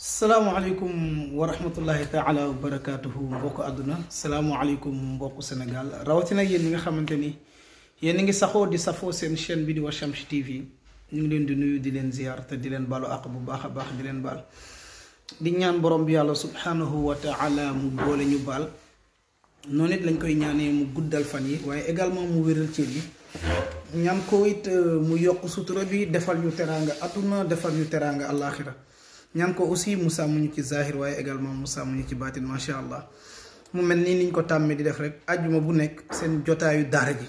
salaamaaleykum wa rahmatullahi taala wa barakaatuhu mbokku àdduna salaamaaleykum mbokku Sénégal rawatina yéen ñi nga xamante ni yéen a ngi saxoo di safoo seen chaîne bi di Washams TV ñu ngi leen di nuyu di leen ziar te di leen baalu àq bu baax a baax di leen baal di ñaan borom bi yàlla subhanahu wa taala mu boole ñu baal noonu it lañ koy ñaanee mu guddal fan yi waaye également mu wéral cër bi ñaan ko it mu yokk sutura bi defal ñu teraanga àdduna defal ñu teraanga àllaaxira ñaan ko aussi mu sàmm ñu ci zahir waaye également mu sàmm ñu ci baatin macha allah mu mel nii niñ ko tàmmee di def rek ajjuma bu nekk seen jotaayu daara ji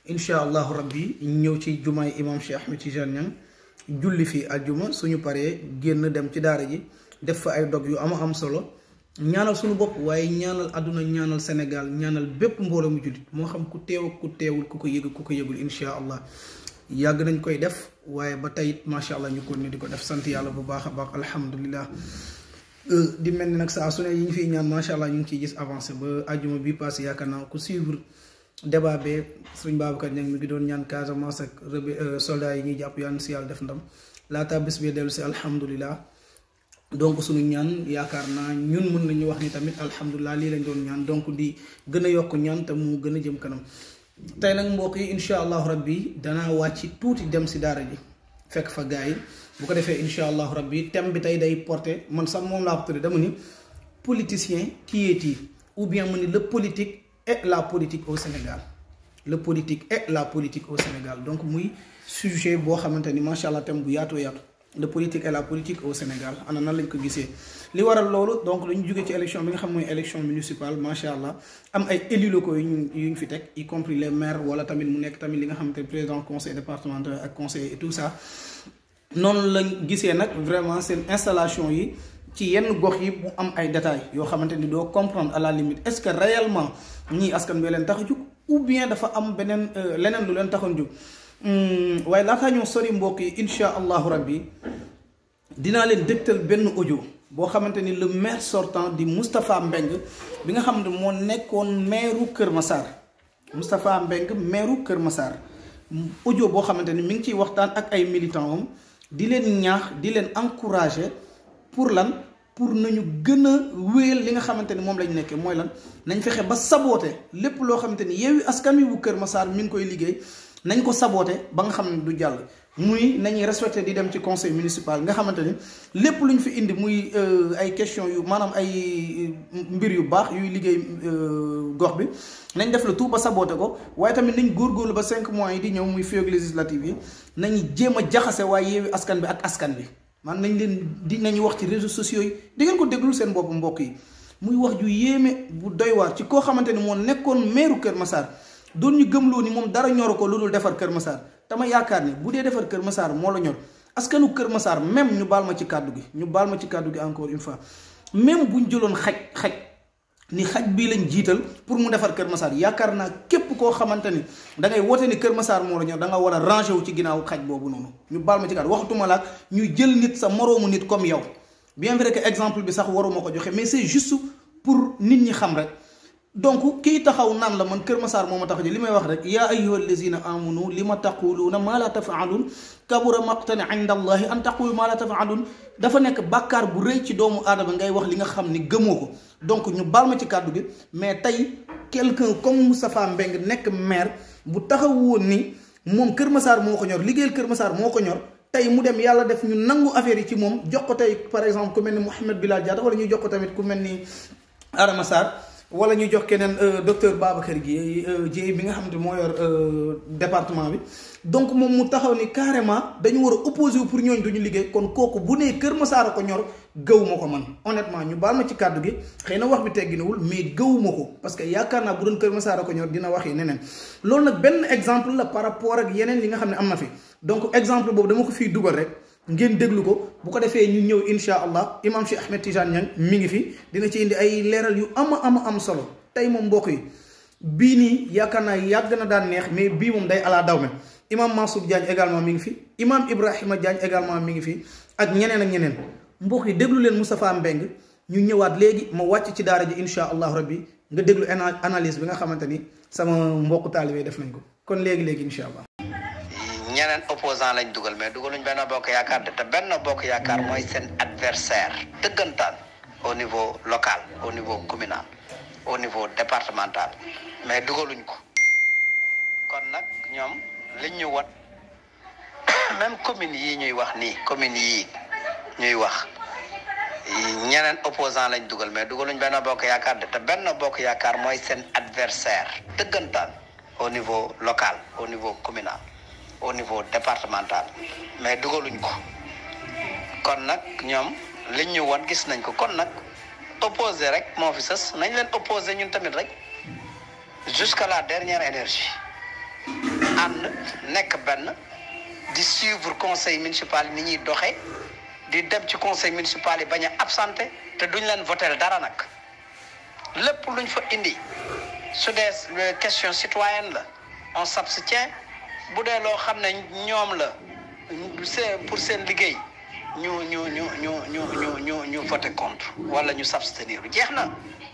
incha allahu rabbi ñëw ci jumaay imam Cheikh Ahmed Tidiane Niang julli fi ajjuma suñu paree génn dem ci daara ji def fa ay dog yu am solo ñaanal suñu bopp waaye ñaanal àdduna ñaanal Sénégal ñaanal bépp mbooloo mu jullit moo xam ku teew ku teewul ku ko yëg ku ko yëgul incha allah yàgg nañ koy def waaye ba tey it macha allah ñu ko ne di ko def sant yàlla bu baax a baax alhamdulilah di mel ni nag saa su ne yi ñu fiy ñaan macha allah ñu ngi ciy gis avancé ba ajjuma bi passé yaakaar naa ku suivre débat bee sëriñ Babacar Niang mi ngi doon ñaan Casamance ak soldats yi ñuy jàpp yàlla na si yàlla def ndam laata bés bi dellu si alhamdulilah donc suñu ñaan yaakaar naa ñun mën nañu wax ni tamit alhamdulilah lii lañ doon ñaan donc di gën a yokk ñaan te mu gën a jëm kanam. tey nag mbokk yi incha allahu rabbi danaa wàcc tuuti dem si daara ji fekk fa gars yi bu ko defee incha allahu rabbi thème bi tey day porté man sax moom laa ko tuddee dama ni politicien qui est-il ou bien mu ni le politique et la politique au Sénégal le politique et la politique au Sénégal donc muy sujet boo xamante ni macha allah thème bu yaatu yaatu le politique et la politique au Sénégal ana nan lañ ko gisee li waral loolu donc dañu jógee ci élection bi nga xam mooy élection municipale macha allah am ay élus locaux yu ñu fi teg y compris les maires wala tamit mu nekk tamit li nga xamante ne président conseil départemental ak conseil et tout ça noonu lañ gisee nag vraiment seen installation yi ci yenn gox yi mu am ay détails yoo xamante ni doo comprendre à la limite est-ce que réellement ñii askan bi leen tax a jóg ou bien dafa am beneen leneen lu leen taxoon jóg waaye laataa ñoo sori mbokk yi incha allahu rabbi dinaa leen dégtal benn audio boo xamante ni le maire sortant di Moustapha Mbengue bi nga xam ne moo nekkoon maireu Kër Massar Moustapha Mbengue maireu Kër Massar audio boo xamante ni mi ngi ciy waxtaan ak ay militants am di leen ñaax di leen encourager pour lan pour nañu gën a wéyal li nga xamante ni moom lañ nekkee mooy lan nañ fexe ba saboter lépp loo xamante ni Yewwi Askan Wi bu Kër Massar mi ngi koy liggéey nañ ko saboter ba nga xam ne du jàll muy nañuy respecté di dem ci conseil municipal nga xamante ni lépp lu ñu fi indi muy ay question yu maanaam ay mbir yu baax yuy liggéey gox bi nañ def le tout ba saboté ko waaye tamit nañ góorgóorlu ba 5 mois yi di ñëw muy féeg législative yi nañu jéem a jaxase waaye Yewwi Askan bi ak askan bi man nañ leen di nañu wax ci réseaux sociaux yi di ngeen ko déglul seen bopp mbokk yi muy wax ju yéeme bu doy waar ci koo xamante ni moo nekkoon maire Kër Massar doon ñu gëmloo ni moom dara ñoru ko lu dul defar Kër Massar dama yaakaar ni bu dee defar Kër Massar moo la ñor askanu Kër Massar même ñu baal ma ci kàddu gi encore une fois même bu ñu jëloon xaj ni xaj bii lañ jiital pour mu defar Kër Massar yaakaar naa képp koo xamante ni da ngay woote ni Kër Massar moo la ñor da nga war a rangé wu ci ginnaaw xaj boobu noonu ñu baal ma ci kàddu waxtuma laak ñuy jël nit sa moroomu nit comme yow bien vrai que exemple bi sax waruma ko joxe mais c'est juste pour nit ñi xam rek. donc kii taxaw naan la man Kër Massar moo ma tax li may wax rek yaa ayyuha allazina amanu li ma taquluuna maa la tafaaluun kabura maqtan inda allahi an taqulu maa la tafaaluun dafa nekk bàkkaar bu rëy ci doomu aadama ngay wax li nga xam ni gëmoo ko donc ñu baal ma ci kàddu gi mais tey quelqu'un comme Moustapha Mbengue nekk maire bu taxaw woon ni moom Kër Massar moo ko ñor liggéeyal Kër Massar moo ko ñor tey mu dem yàlla def ñu nangu affaire yi ci moom jox ko tey par exemple ku mel ni Mouhamed Bilal Diatta wala ñuy jox ko tamit ku mel ni Adama Sarr wala ñu jox keneen docteur Babacar Dieye bi nga xam ne moo yor département bi donc moom mu taxaw ni carrément dañu war a opposé wu pour ñooñu duñu liggéey kon kooku bu nee Kër Massar a ko ñor gëw ma ko man honnêtement ñu baal ma ci kàddu gi xëy na wax bi tegginawul mais gëw ma ko parce que yaakaar naa bu doon Kër Massar a ko ñor dina wax yi neneen loolu nag benn exemple la par rapport ak yeneen li nga xam ne am na fi donc exemple boobu dama ko fiy dugal rek ngeen déglu ko bu ko defee ñu ñëw incha allah imam Cheikh Ahmed Tidiane Niang mi ngi fi dina ci indi ay leeral yu am solo tey moom mbokk yi bii nii yaakaar naa yàgg na daan neex mais bii moom day ala daw me imam Mansour Diagne également mi ngi fi imam Ibrahima Diagne également mi ngi fi ak ñeneen mbokk yi déglu leen Moustapha Mbengue ñu ñëwaat léegi ma wàcc ci daara ji incha allah rabbi nga déglu analyse bi nga xamante ni sama mbokku taalibe def nañ ko kon léegi incha allah. ñeneen opposant lañ dugal mais dugaluñ Benno Bokk Yaakaar te Benno Bokk Yaakaar mooy seen adversaire dëggantaan au niveau local au niveau communal au niveau départemental mais dugaluñ ko kon nag ñoom liñ ñu wat même communes yi ñuy wax nii communes yi ñuy wax ñeneen opposant lañ dugal mais dugaluñ Benno Bokk Yaakaar te Benno Bokk Yaakaar mooy seen adversaire dëggantaan au niveau local au niveau communal au niveau départemental mais dugaluñ ko kon nag ñoom liñ ñu wan gis nañ ko kon nag opposé rek moo fi sës nañ leen opposé ñun tamit rek jusqu'à la dernière énergie ànd nekk benn di suivre conseil municipal ni ñuy doxee di dem ci conseil municipal yi bañ a absenté te duñ leen voter dara nag lépp luñ fa indi su dee question citoyenne la on s'abstient bu dee loo xam ne ñoom la c'est pour seen liggéey ñu voter contre wala ñu s'abstenir jeex na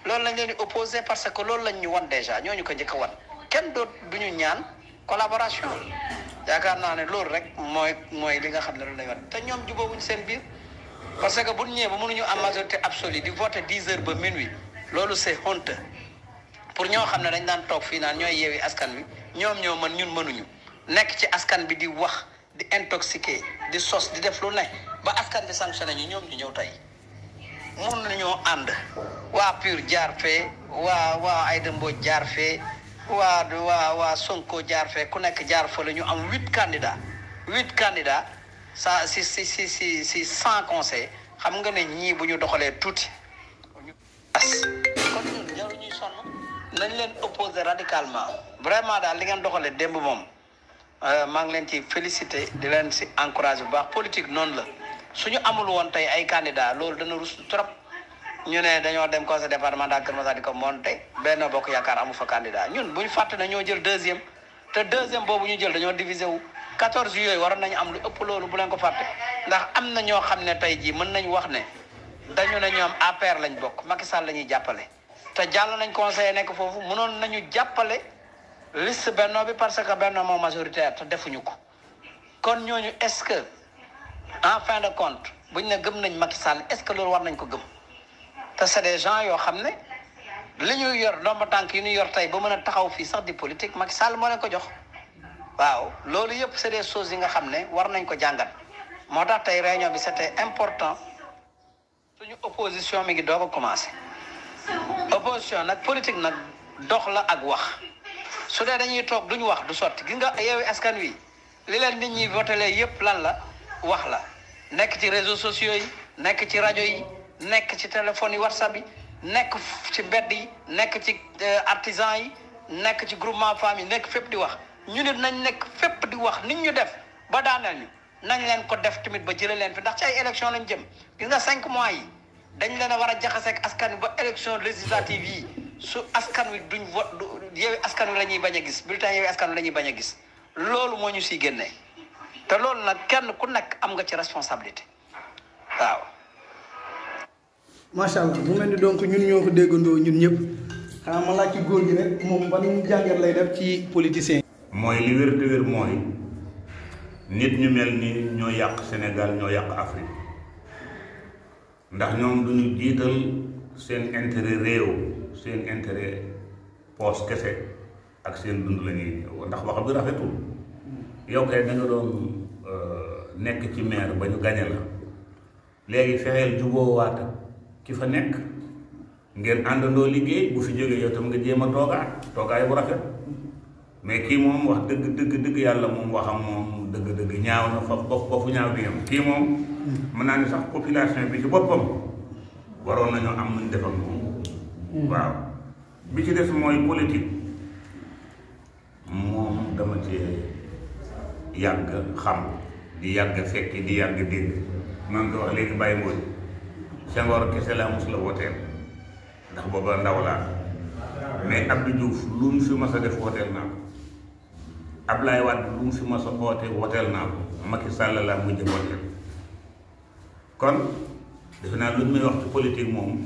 loolu lañ leen di opposé parce que loolu lañ ñu wan déjà ñooñu ko njëkk a wan kenn doot duñu ñaan collaboration yaakaar naa ne loolu rek mooy li nga xam ne loolu lañ wan te ñoom jubóowuñ seen biir parce que bu ñu ñëwee ba mënuñu am majorité absolue di voter 10 heures ba minuit loolu c'est honteux pour ñoo xam ne dañ daan toog fii naan ñooy yeewi askan wi ñoom ñoo mën ñun mënuñu nekk ci askan bi di wax di intoxiqué di sos di def lu ne ba askan bi sanctionné ñu ñoom ñu ñëw tey mun nañoo ànd waa PUR jaar fee waa Aïda Mbodj jaar fee waa Sonko jaar fee ku nekk jaar fa la ñu am 8 candidats ça si 100 conseils xam nga ne ñii bu ñu doxalee tuuti ñu kon ñun jarul ñuy sonn nañ leen opposer radicalement vraiment daal li ngeen doxalee démb moom maa ngi leen ci félicité di leen si encouragé bu baax politique noonu la suñu amul woon tey ay candidats loolu dana rus trop ñu ne dañoo dem conseil départemental Kër Massar di ko monté Benno Bokk Yaakaar amu fa candidat ñun bu ñu fàtte ne ñoo jël deuxième te deuxième boobu ñu jël dañoo divisé wu 14 yooyu waroon nañu am lu ëpp loolu bu leen ko fàtte ndax am na ñoo xam ne tey jii mën nañu wax ne dañu ne ñoom APR lañ bokk Macky Sall la ñuy jàppale te jàll nañ conseiller nekk foofu mënoon nañu jàppale liste Benno bi parce que Benno moo majoritaire te defuñu ko kon ñooñu est-ce que en fin de compte buñ ne gëm nañ Macky Sall est-ce que loolu war nañ ko gëm te c'est des gens yoo xam ne li ñuy yor ndomba tànk yi ñu yor tey ba mën a taxaw fii sax di politique Macky Sall moo leen ko jox waaw loolu yëpp c'est des choses yi nga xam ne war nañ ko jàngat moo tax tey réunion bi c'était important suñu opposition mi ngi doog a commencer opposition nag politique nag dox la ak wax su dee dañuy toog duñu wax du sotti gis nga Yewwi Askan Wi li leen nit ñi votelee yëpp lan la wax la nekk ci réseaux sociaux yi nekk ci rajo yi nekk ci téléphone yi WhatsApp yi nekk ci mbedd yi nekk ci artisan yi nekk ci groupement femmes yi nekk fépp di wax ñu nit nañ nekk fépp di wax nit ñu def ba daaneel ñu nañ leen ko def tamit ba jëlee leen fi ndax ci ay élection lañ jëm gis nga 5 mois yi dañ leen a war a jaxase ak askan wi ba élection législative yi su askan wi duñ vote Yewwi Askan Wi la ñuy bañ a gis bulletin Yewwi Askan Wi la ñuy bañ a gis loolu moo ñu siy génnee te loolu nag kenn ku nekk am nga ci responsabilité waaw. macha allah mu mel ni donc ñun ñoo ko déggandoo ñun ñëpp xanaa ma laaj ci góor gi rek moom ban jàngat lay def ci politicien. mooy li wér te wér mooy nit ñu mel ni ñoo yàq Sénégal ñoo yàq Afrique ndax ñoom duñu jiital seen intérêt réew seen intérêt poche kese ak seen dund la ñuy ndax wax bi rafetul yow kay da nga doon nekk ci maire ba ñu gañe la léegi fexeel juboowaat ki fa nekk ngeen àndandoo liggéey bu fi jógee yow tam nga jéem a toogaay bu rafet mais kii moom wax dëgg yàlla moom waxam moom dëgg ñaaw na fa fu ñaaw di yam kii moom mën naa ni sax population bi ci boppam waroon nañoo am nuñ def ak moom waaw bi ci des mooy politique moom dama ci yàgg xam di yàgg fekki di yàgg dégg maa ngi ko wax léegi bàyyi mbooy Senghor kese laa mos la woteel ndax booba ndaw laa mais Abdou Diouf lu mu fi mas a def woteel naa ko Ablaye Wade lu mu fi mas a woteel naa ko Macky Sall laa mujj woteel kon defe naa lu ñu may wax ci politique moom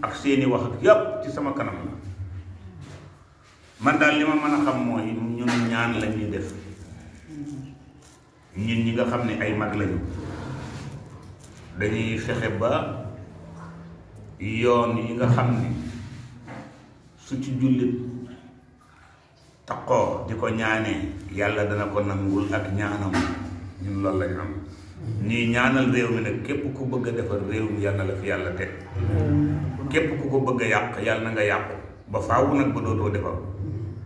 ak seeni wax ak yàpp ci sama kanam la man daal li ma mën a xam mooy ñun ñaan la ñuy def ñun ñi nga xam ne ay mag lañu dañuy fexe ba yoon yi nga xam ni su ci jullit taqoo di ko ñaanee yàlla dana ko nangul ak ñaanam ñun loolu lañu am ñuy ñaanal réew mi nag képp ku bëgg a defar réew mi yàlla na la fi yàlla teg képp ku ko bëgg a yàq yàlla na nga yàqu ba faaw nag ba dootoo defar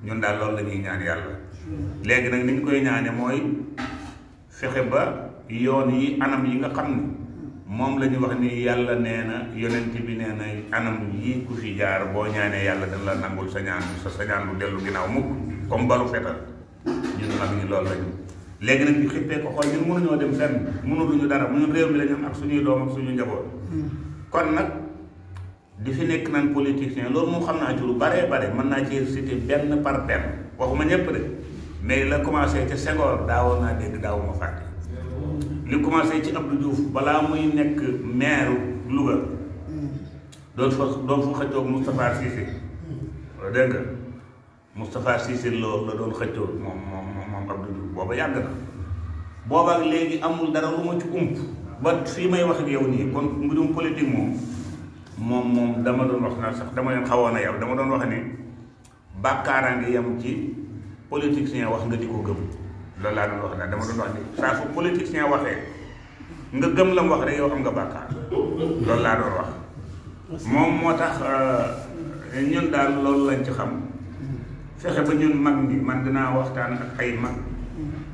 ñun daal loolu la ñuy ñaan yàlla léegi nag ni ñu koy ñaane mooy fexe ba yoon yi anam yi nga xam ne moom la ñu wax ni yàlla nee na yonent bi nee na anam yi ku fi jaar boo ñaanee yàlla dana la nangul sa ñaan du dellu ginnaaw mukk comme balu fetal ñun mag ñi loolu lañu léegi nag ñu xippee ko xool ñun mënuñoo dem fenn mënuluñu dara ñun réew mi la ñu am ak suñuy doom ak suñu njaboot kon nag di fi nekk naan politicien loolu moom xam naa ci lu bare mën naa ci cité benn par benn waxuma ñëpp de mais la commencé ca Senghor daawoon naa dégg daawuma fàtte li commencé ci Abdou Diouf balaa muy nekk maire Louga doon fa xëccoog Moustapha Cissé dégg nga Moustapha Cissé loolu la doon xëccoog moom Abdou Diouf booba yàgg na booba ak léegi amul dara lu ma ci ump ba fii may wax ak yow nii kon mbirum politique moom dama doon wax na sax dama leen xawoon a yow dama doon wax ni bàkkaaraa ngi yem ci politicien wax nga di ko gëm loolu laa doon wax daal dama doon wax ni saa su politicien waxee nga gëm la mu wax rek yow am nga bàkkaar loolu laa doon wax moom moo tax ñun daal loolu lañ ci xam fexe ba ñun mag ñi man dinaa waxtaan ak ay mag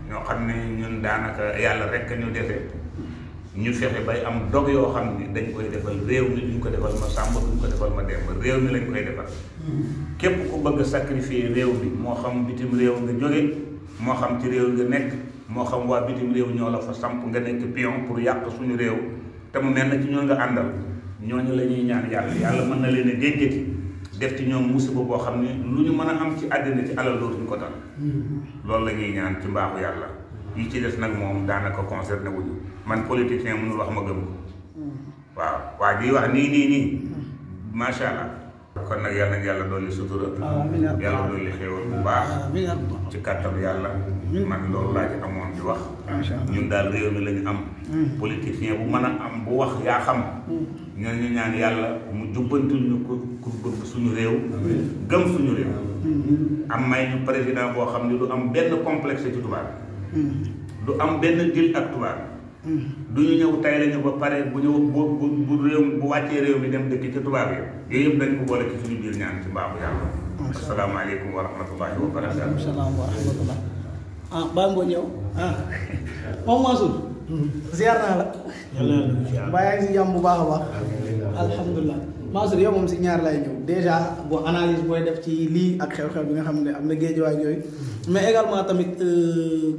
ñoo xam ne ñun daanaka yàlla rek ñu defee ñu fexe bay am dog yoo xam ne dañ koy defal réew mi duñ ko defal ma sàmba duñ ko defal ma demba réew mi lañ koy defal képp ku bëgg a sacrifier réew mi moo xam bitim réew nga jóge moo xam ci réew nga nekk moo xam waa bitim réew ñoo la fa samp nga nekk pion pour yàq suñu réew te mu mel na ci ñoo nga àndal ñooñu la ñuy ñaan yàlla mën na leen a déggati def ci ñoom musiba boo xam ne lu ñu mën a am ci àddina ci alal dootuñ ko tal loolu la ñuy ñaan ci mbaaxu yàlla yi ci des nag moom daanaka concerné wuñu man politicien mënul wax ma gëm ko waaw waa ji wax nii macha allah kon nag yàlla na yàlla dolli sutura yàlla dolli xéewal bu baax ci kàttan yàlla man loolu laa ci amoon di wax ñun daal réew mi lañu am politicien bu mën a am bu wax yaa xam ñu ñaan yàlla mu jubbantul ñu ku bëgg suñu réew gëm suñu réew am may ñu président boo xam ne du am benn complexe ci tubaab du am benn dil ak tubaab du ñu ñëw tay lañu ba pare bu ñu bu réew bu wàccee réew mi dem dëkk ci tubaab yi yooyu yëpp dañ ko boole ci suñu biir ñaan ci mbaaxu yàlla asalaamaaleykum wa rahmatullahi wa barakatuh salaam wa rahmatullah baa ngoo ñëw moom Mansour ziar naa la mbaa yaa ngi si jàmm bu baax a baax alhamdulilah Mansour yow moom si ñaar lay ñëw déjà bon analyse booy def ci lii ak xew-xew bi nga xam ne am na géejuwaay yooyu mais également tamit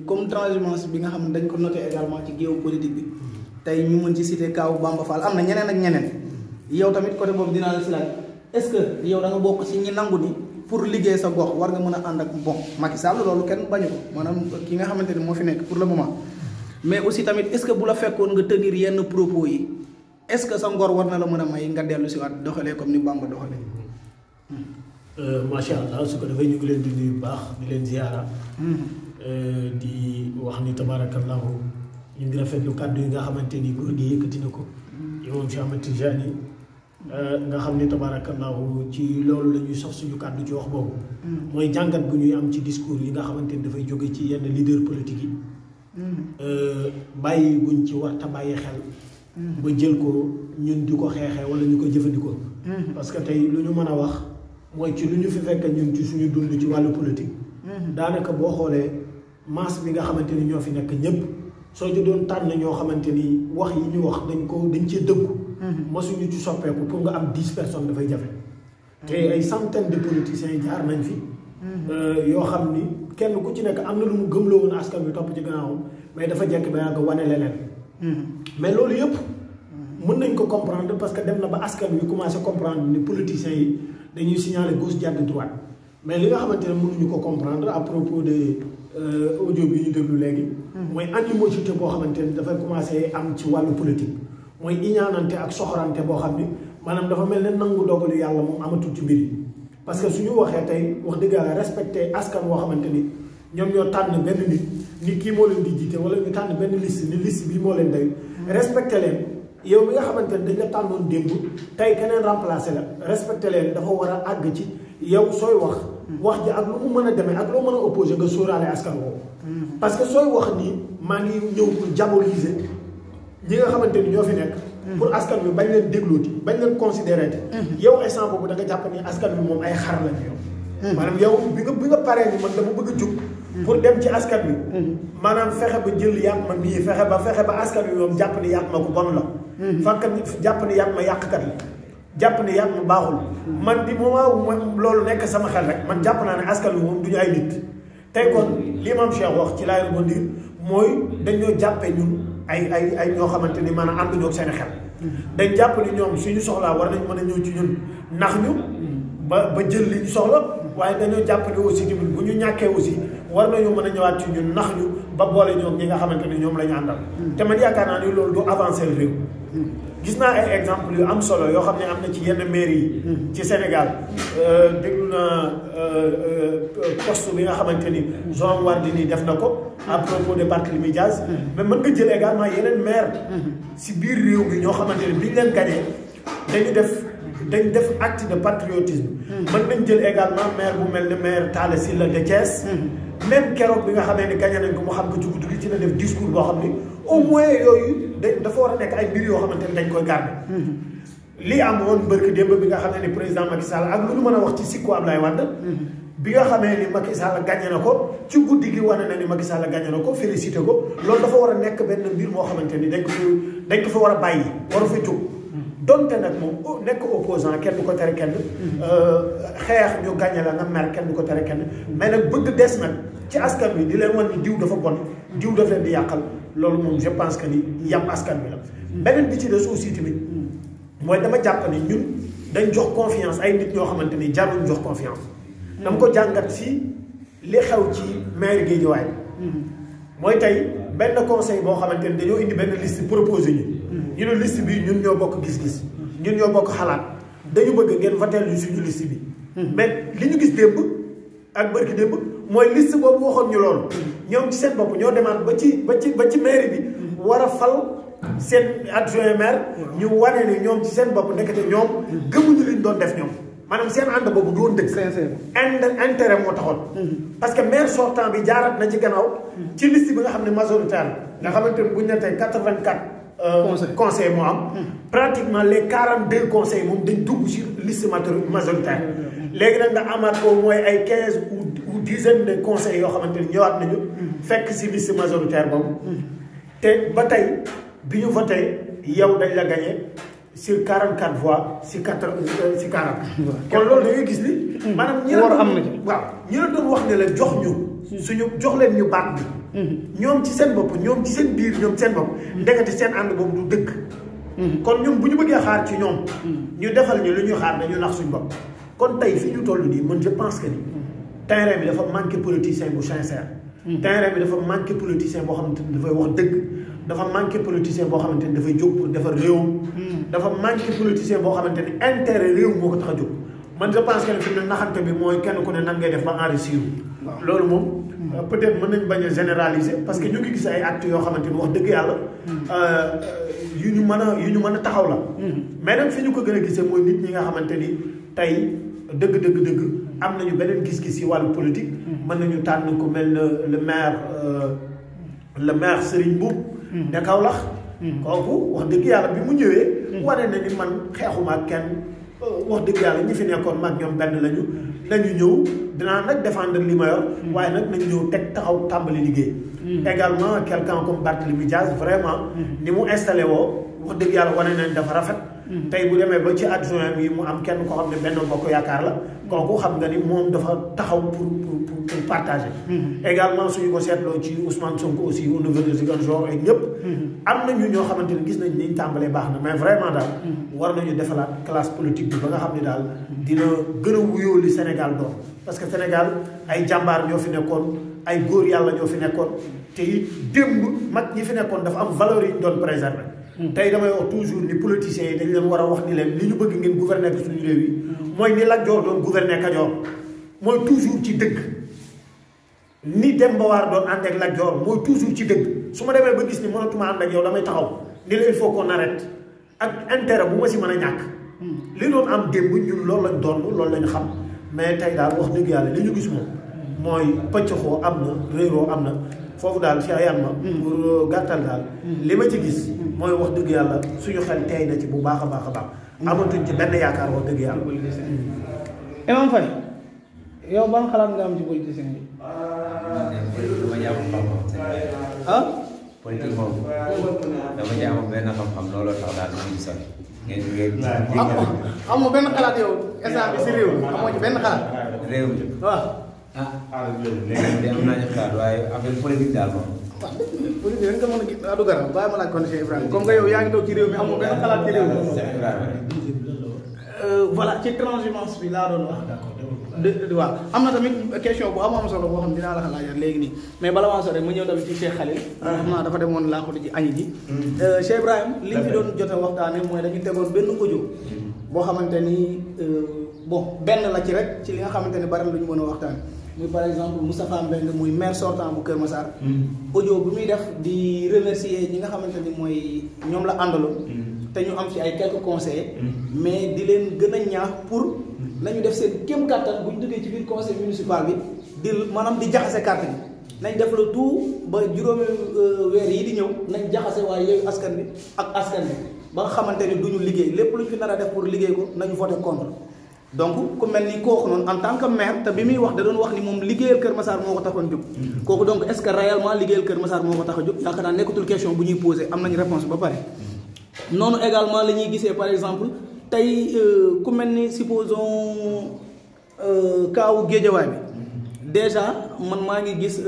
comme transhumance bi nga xam ne dañ ko noté également ci géopolitique bi tey ñu mën ci citer kaw Bamba Fall am na ñeneen ak ñeneen yow tamit côté boobu dinaa la si laaj est-ce que yow da nga bokk ci ñi nangu ni pour liggéey sa gox war nga mën a ànd ak bon Macky Sall loolu kenn bañu ko maanaam ki nga xamante ni moo fi nekk pour le moment mais aussi tamit est-ce que bu la fekkoon nga tenir yenn propos yi est-ce que sa ngor war na la mën a may nga dellu si waat doxalee comme ni Bamba doxalee. macha allah su ko defee ñu ngi leen di nuyu bu baax di leen ziyaara. di wax ni tabarakallahu ñu ngi rafetlu kàddu yi nga xamante ni góor gi yëkkati na ko. imam Cheikh Ahmed Tidiane nga xam ni tabarakallahu ci loolu la ñuy sox suñu kàddu ci wax boobu. mooy jàngat bu ñuy am ci discours yi nga xamante ni dafay jóge ci yenn leader politique yi. bàyyi buñ ci war ta bàyyi xel. ba jël ko ñun di ko xeexee wala ñu ko jëfandikoo. parce que tey lu ñu mën a wax mooy ci lu ñu fi fekk ñun ci suñu dund ci wàllu politique. daanaka boo xoolee masse bi nga xamante ni ñoo fi nekk ñëpp soo ci doon tànn ñoo xamante ni wax yi ñu wax dañ cee dëggu. masuñu ci soppeeku pour nga am 10 personnes dafay jafe. te ay centaines de politiciens jaar nañ fi. yoo xam ni kenn ku ci nekk am na lu mu gëmloo woon askan wi topp ci gannaawam mais dafa jekk ba yàgg wane leneen. mais loolu yëpp mën nañ ko comprendre parce que dem na ba askan wi commencé comprendre ni politiciens yi dañuy signaler gauche jàdd droite mais li nga xamante ne mënuñu ko comprendre à propos de audio bi ñu déglu léegi. mooy animosité boo xamante ni dafay commencé am ci wàllu politique. mooy iñaanante ak soxorante boo xam ni maanaam dafa mel ne nangu dogalu yàlla moom amatul ci mbir yi parce que suñu waxee tey wax dëgg yàlla respecté askan woo xamante ni ñoom ñoo tànn benn nit ni kii moo leen di jiite wala ñu tànn benn liste ni liste bii moo leen day respecté leen yow mi nga xamante ne dañ la tànnoon démb tey keneen remplacé la respecté leen dafa war a àgg ci yow sooy wax ji ak lu mu mën a demee ak loo mën a opposé nga sóoraale askan woowu parce que sooy wax nii maa ngi ñëw pour diaboliser ñi nga xamante ni ñoo fi nekk pour askan bi bañ leen déglooti bañ leen considéré te yow instant boobu da nga jàpp ni askan bi moom ay xar lañu yow maanaam yow bi nga paree ni man dama bëgg a jóg pour dem ci askan bi maanaam fexe ba jël yàq ma mii fexe ba askan bi moom jàpp ni yàq ma ko bon la fakkat jàpp ni yàq ma yàqkat la jàpp ni yàq ma baaxul man di moment loolu nekk sama xel rek man jàpp naa ne askan bi moom du ñu ay nit tey kon li Mame Cheikh wax ci laay rebondir mooy dañoo jàppee ñun ay ñoo xamante ni maanaam ànd ñoo seen xel dañ jàpp ni ñoom suñu soxlaa war nañ mën a ñëw ci ñun nax ñu ba jël li ñu soxla waaye dañoo jàpp ni aussi tamit bu ñu ñàkkee aussi war nañu mën a ñëwaat ci ñun nax ñu ba boole ñoom ñi nga xamante ni ñoom la ñu àndal te man yaakaar naa ni loolu du avancer le réew gis naa ay exemple yu am solo yoo xam ne am na ci yenn mairie yi ci Sénégal déglu na poste bi nga xamante ni Jean Wardini def na ko à propos de Barthélémy Dias mais mën nga jël également yeneen maire si biir réew mi ñoo xamante ni biñ leen gagné dañ def acte de patriotisme mën nañ jël également maire bu mel ne maire Talla Sylla de Thiès même keroog bi nga xamee ni gagné nañ ko mu xam ko ci guddi gi ci la def discours boo xam ni au moins yooyu dafa war a nekk ay mbir yoo xamante ni dañ koy garder li amoon mbërki démb bi nga xamee ni président Macky Sall ak lu ñu mën a wax ci sikku Ablaye Wade bi nga xamee ni Macky Sall gagné na ko ci guddi gi wane na ni Macky Sall gagné na ko félicité ko loolu dafa war a nekk benn mbir moo xamante ni dañ ko fa war a bàyyi waru fa jóg donte nag moom nekk opposant kenn du ko tere kenn xeex ñu gagné la nga mer kenn du ko tere kenn mais nag bëgg des nag ci askan wi di leen wan ni diw dafa bon diw daf leen di yàqal loolu moom je pense que ni yàpp askan wi la beneen bi ci des aussi tamit mooy dama jàpp ni ñun dañ jox confiance ay nit ñoo xamante ni jarul jox confiance dama ko jàngat si li xew ci maire Guédiawaye mooy tey benn conseil boo xamante ni dañoo indi benn liste proposé ñu ne liste bi ñun ñoo bokk gis-gis ñun ñoo bokk xalaat dañu bëgg ngeen voter ñu suñu liste bi mais li ñu gis démb ak bërki démb mooy liste boobu waxoon ñu loolu ñoom ci seen bopp ñoo demaat ba ci mairie bi war a fal seen adjoint maire ñu wane ne ñoom ci seen bopp nekkate ñoom gëmuñu liñ doon def ñoom maanaam seen ànd boobu du woon dëgg intérêt moo taxoon parce que maire sortant bi jaarat na ci gannaaw ci liste bi nga xam ne majoritaire nga xamante ne buñ ne tey 84 conseil moo am pratiquement les 42 conseils moom dañ dugg ci liste majoritaire léegi nag nga amaat au moins ay 15 ou dizaine de conseils yoo xamante ni ñëwaat nañu fekk ci liste majoritaire boobu te ba tey bi ñu voté yow dañ la gagné sur 44 voix si 40 kon loolu da ngay gis ni maanaam ñi la am na ci waaw ñi la doon wax ne la jox ñu suñu jox leen ñu baat bi ñoom ci seen bopp ñoom ci seen biir ñoom seen bopp ndekete seen ànd boobu du dëkk kon ñun bu ñu bëggee xaar ci ñoom ñu defal ñu lu ñuy xaar dañu nax suñu bopp kon tey fi ñu toll nii man je pense que ni terrain bi dafa manqué politicien bu sincère terrain bi dafa manqué politicien boo xamante ni dafay wax dëgg dafa manqué politicien boo xamante ni dafay jóg pour defar réew dafa manqué politicien boo xamante ni intérêt réew moo ko tax a jóg man je pense que ne fi mu ne naxante bi mooy kenn ku ne nan ngay def ba enrichir loolu moom peut-être mën nañ bañ a généraliser parce que ñu ngi gis ay actes yoo xamante ni wax dëgg yàlla yu ñu mën a taxaw la mais nag fi ñu ko gën a gisee mooy nit ñi nga xamante ni tey dëgg am nañu beneen gis-gis ci wàllu politique mën nañu tànn ku mel ne le maire Serigne Mboup de Kaolack kooku wax dëgg yàlla bi mu ñëwee wane na ni man xeexuma ak kenn wax dëgg yàlla ñi fi nekkoon mag ñoom benn lañu nañu ñëw dinaa nag défendre li ma yor waaye nag nañu ñëw teg taxaw tàmbali liggéey également quelqu'un comme Barthélémy Dias vraiment ni mu installé woo wax dëgg yàlla wane nañ dafa rafet tey bu demee ba ci adjoint yi mu am kenn ko xam ne benn bokk yaakaar la kooku xam nga ni moom dafa taxaw pour partager également suñu ko seetloo ci Ousmane Sonko aussi au niveau de Ziguinchor ak ñëpp am na ñu ñoo xamante ni gis nañ niñ tàmbalee baax na mais vraiment daal war nañu defalaat classe politique bi ba nga xam ne daal dina gën a wuyoo li Sénégal doon parce que Sénégal ay jàmbaar ñoo fi nekkoon ay góor yàlla ñoo fi nekkoon te it démb mag ñi fi nekkoon dafa am valeur yi ñu doon préserver tey damay wax toujours ni politiciens yi dañ leen war a wax ni leen li ñu bëgg ngeen gouverner ko suñu réew yi mooy ni Lat Joor doon gouverner Kajoor mooy toujours ci dëgg ni Demba War doon ànd ak Lat Joor mooy toujours ci dëgg su ma demee ba gis ni mënatuma ànd ak yow damay taxaw ni la il faut qu'on arrête ak intérêt bu ma si mën a ñàkk li doon am démb ñun loolu lañ doon loolu lañ xam mais tey daal wax dëgg yàlla li ñu gis moom mooy pëccxoo am na réeroo am na foofu daal si ayaan ma pour gàttal daal li ma ci gis mooy wax dëgg yàlla suñu xel tey na ci bu baax a baax a baax amatuñ ci benn yaakaar wax dëgg yàlla. Imam Faye yow ban xalaat nga am ci politicien yi. dama jàpp xam-xam. ah. politique moom dama jàpp benn xam-xam looloo tax daal di ñu sori. ngeen am nga benn xalaat yow instant bi si réew mi amoo ci benn xalaat. réew mi waaw. léegi de am naa ci xalaat waaye affaire politique daal moom. waaw politique dañ ko mën a gis du garab bàyyi ma laaj kon Cheikh Ibrahima comme que yow yaa ngi toog ci réew mi amoo benn xalaat ci réew mi. voilà ci transhumance bi laa doon wax. waaw am na tamit question bu am solo boo xam dinaa la xalaat léegi nii mais bala maa sore ma ñëw tamit ci Cheikh Khalil. xam naa dafa demoon laaxuti ci añi ji. Cheikh Ibrahima liñ fi doon jot a waxtaanee mooy dañu tegoon benn audio boo xamante ni bon benn la ci rek ci li nga xamante ni bari na lu ñu mën a waxtaan muy par exemple Moustapha Mbengue muy maire sortant bu Kër Massar. audio bu muy def di remercier ñi nga xamante ni mooy ñoom la àndaloon. te ñu am ci ay quelques conseillers. mais di leen gën a ñaax pour nañu def seen kéem kàttan bu ñu duggee ci biir conseil municipal bi di maanaam di jaxase carte bi nañ def le tout ba juróomi weer yi di ñëw nañ jaxase waaye yooyu askan bi ak askan bi ba nga xamante ni du ñu liggéey lépp lu ñu fi nar a def pour liggéey ko nañu voté contre. donc ku mel ni kooku noonu en tant que maire te bi muy wax da doon wax ni moom liggéeyal Kër Massar moo ko taxoon jóg. kooku donc est-ce que réellement liggéeyal Kër Massar moo ko tax a jóg yaakaar naa nekkatul question bu ñuy posé am nañu réponse ba pare. noonu également la ñuy gisee par exemple tey ku mel ni supposons kaawu Géejawaay bi déjà man maa ngi gis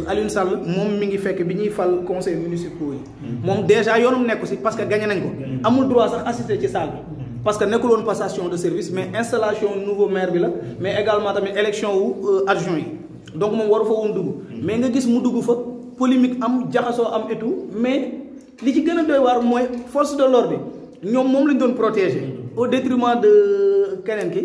Alioune Sall moom mi ngi fekk bi ñuy fal conseil municipal yi. moom déjà yoonum nekku si parce que gagné nañ ko. amul droit sax assister ci salle bi. parce que nekkul woon passation de service mais installation nouveau maire bi la mais également tamit élection wu adjoint yi donc moom waru fa woon dugg. mais nga gis mu dugg fa polémique am jaxasoo am et tout mais li ci gën a doy waar mooy force de l'ordre bi ñoom moom lañ doon protéger au détriment de keneen ki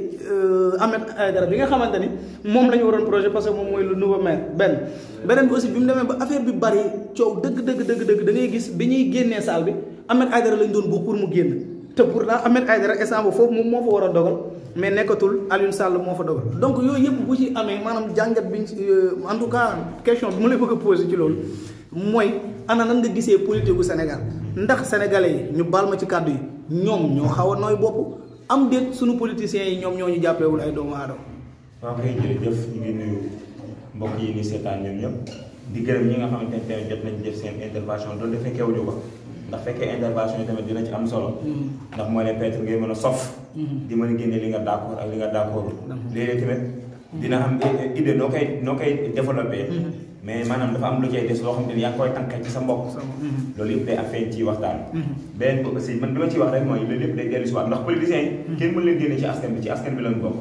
Ahmed Aïdara bi nga xamante ni moom la ñu waroon projet parce que moom mooy le nouveau maire beneen bi aussi bi mu demee ba affaire bi bari coow dëgg da ngay gis bi ñuy génnee salle bi Ahmed Aïdara lañ doon buux pour mu génn. te pourtant Ahmed Aïdara instant boobu foofu moom moo fa war a dogal mais nekkatul Alioune Sall moo fa dogal donc yooyu yëpp bu ci amee maanaam jàngat bi en tout cas question bi ma lay bëgg a poser ci loolu mooy ana nan nga gisee politique gu Sénégal ndax sénégalais yi ñu baal ma ci kàddu yi ñoom ñoo xaw a nooy bopp am déet suñu politiciens yi ñoom ñoo ñu jàppeewul ay doomu aadama. waaw kay jërëjëf ñu ngi nuyu mbokk yi ni seetaan ñoom ñëpp di gërëm ñi nga xamante ne jot nañ def seen intervention doon defee kew ñu ko. ndax fekkee intervention yi tamit dina ci am solo. ndax mooy ne peut-être ngay mën a sof. di mën a génne li nga d'accord ak li nga d'accord. léeg-léeg tamit dina am idée noo koy développé. mais maanaam dafa am lu cay des loo xam ne yaa ngi koy tànkee ci sa mbokk. loolu yëpp day affecté ci waxtaan. beneen bi aussi man li ma ciy wax rek mooy loolu yëpp day dellu si waat ndax politiciens yi. kenn mën leen génne ci askan bi ci askan bi lañ bokk.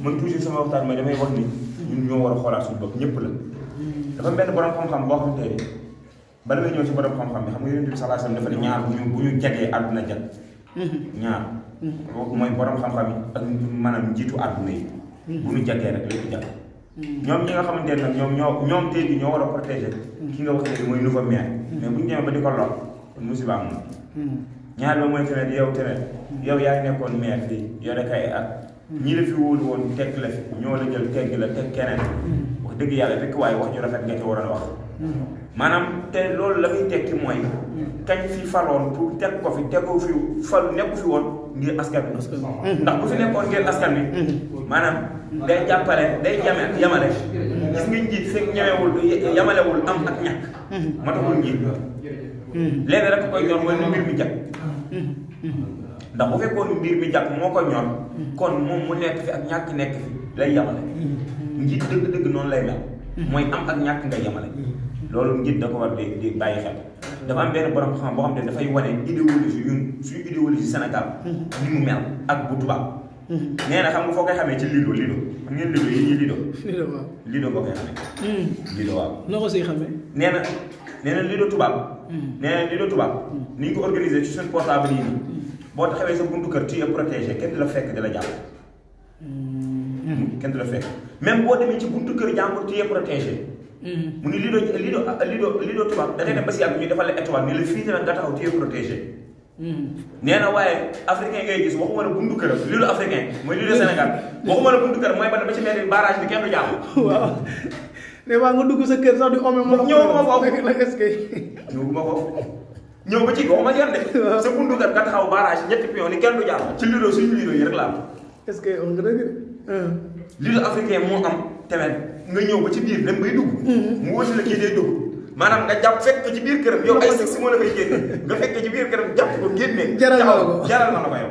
man toujours sama waxtaan mooy damay wax ni ñun ñoo war a xoolaat suñu bopp ñëpp la. dafa benn borom xam-xam boo xam te bala may ñëw ci borom xam-xam bi xam nga Yonent bi sallallahu alayhi wasallam dafa ne ñaar bu ñu jagee àdduna jag. ñaar. kooku mooy borom xam-xam yi ak maanaam njiitu àdduna yi. bu ñu jagee rek lépp jag. ñoom ñi nga xamante ne nag ñoom tey jii ñoo war a protéger. ki nga wax léegi mooy nouveau maire. mais bu ñu demee ba di ko lor musiba am na. ñaar ba mooy tamit yow yaa ngi nekkoon maire fii yore kay at. ñi la fi wóolu woon teg la fi ñoo la jël tegg la teg keneen. wax dëgg yàlla fekk waaye wax ju rafet nga ci waroon wax. maanaam te loolu la muy tekki mooy kañ fi faloon pour teg ko fi tegu fi fal nekku fi woon ngir askan bi ndax bu fi nekkoon ngir askan bi maanaam day jàppale day yamale gis nga njiit fekk ñëwewul yamalewul am ak ñàkk matagul njiit léegi rek koy ñor mooy mbir mi jag ndax bu fekkoon mbir mi jag moo ko ñor kon moom mu nekk fi ak ñàkk nekk fi lay yamale njiit dëgg-dëgg noonu lay mel mooy am ak ñàkk nga yamale loolu njiit da ko war di bàyyi xel dafa am benn borom xam boo xam ne dafay wane idéologie ñun suñu idéologie Sénégal ni mu mel ak bu tubaab nee na xam nga foo koy xamee ci lido xam ngeen lido yi ñuy lido boo koy xamee lido waaw noo ko siy xamee nee na lido tubaab ni ñu ko organisé ci suñu portable yi nii boo taxawee sa buntu kër tu es protégé kenn du la fekk di la jàpp kenn du la fekk même boo demee ci buntu kër jàmbur tu es protégé mu ni lido tubaab da ngay dem ba si yàgg ñu defal la étoile ni la fii nag nga taxaw tu es protégé. nee na waaye africain ngay gis waxuma la buntu këram lido africain mooy lido Sénégal waxuma la buntu këram mooy ba ci mairie barrage bi kenn du jàmm. waaw ne waa nga dugg sa kër sax di ome. ñëw ma foofu la est-ce que. ñëw ma foofu ñëw ba ci waxuma kenn de. sa buntu kër nga taxaw barrage ñetti pion ni kenn du jàmm. ci lido suñu lido yi rek la am. est-ce que on nga dëgg. lido africain moo am tamit nga ñëw ba ci biir dem bay dugg. mu wóosi la kii day dugg. maanaam nga jàpp fekk ci biir këram yow ay six moo la fay génne nga fekk ci biir këram jàpp ko génne. jaral na la ko jaral na la ko yow.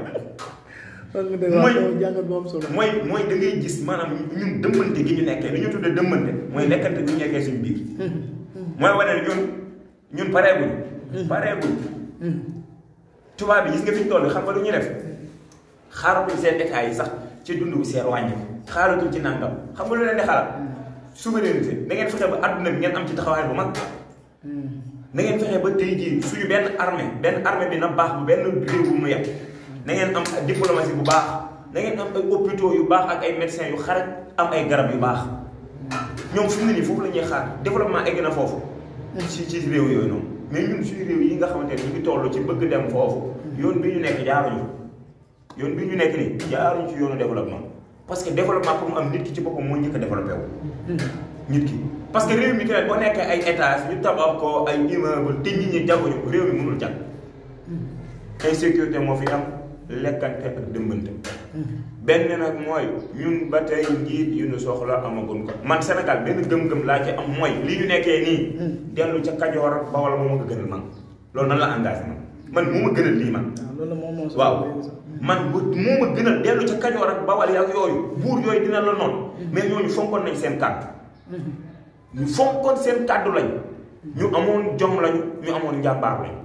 mooy mooy da ngay gis maanaam ñun dëmmante gi ñu nekkee li ñu tuddee dëmmante mooy lekkante gi ñu nekkee suñu biir. mooy wane ne ñun pareeguñ. pareeguñ. tubaab bi gis nga fi ñu toll xam nga lu ñu def xaaratuñ seen état yi sax ci dund bu seer wàññi ko xaaratuñ ci nangam xam nga lu leen di xalaat souveraineté da ngeen fexe ba adduna bi ngeen am ci taxawaay bu mag. na ngeen fexe ba tey jii suñu benn armée bi na baax bu benn réew bu mu yem. na ngeen am diplomatie bu baax na ngeen am ay hôpitaux yu baax ak ay médecins yu xarat am ay garab yu baax ñoom fi mu ne nii foofu la ñuy xaar développement egg na foofu. ci réew yooyu noonu mais ñun suñu réew yi nga xamante ne ñu ngi toll ci bëgg dem foofu yoon bi ñu nekk jaaruñu yoon bi ñu nekk nii jaaruñu ci yoonu développement parce que développement pour mu am nit ki ci boppam moo njëkk a développé wu. nit ki parce que réew mi tamit boo nekkee ay étages ñu tabax ko ay immeuble te nit ñi jànguñu ko réew mi mënul jàng insécurité moo fi am. lekkante ak dëmbante benn nag mooy ñun ba tey njiit yu ñu soxla amagun ko man Sénégal benn gëm-gëm laa ci am mooy li ñu nekkee nii dellu ca Kajoor ak Bawol moo ma ko gënal man loolu nan la engagé man moo ma gënal lii man waaw man moo ma gënal dellu ca Kajoor ak Bawol ak yooyu buur yooyu dina la noonu mais ñooñu fonkoon nañ seen kàddu ñu fonkoon seen kàddu lañ ñu amoon jom lañu ñu amoon njàmbaar lañ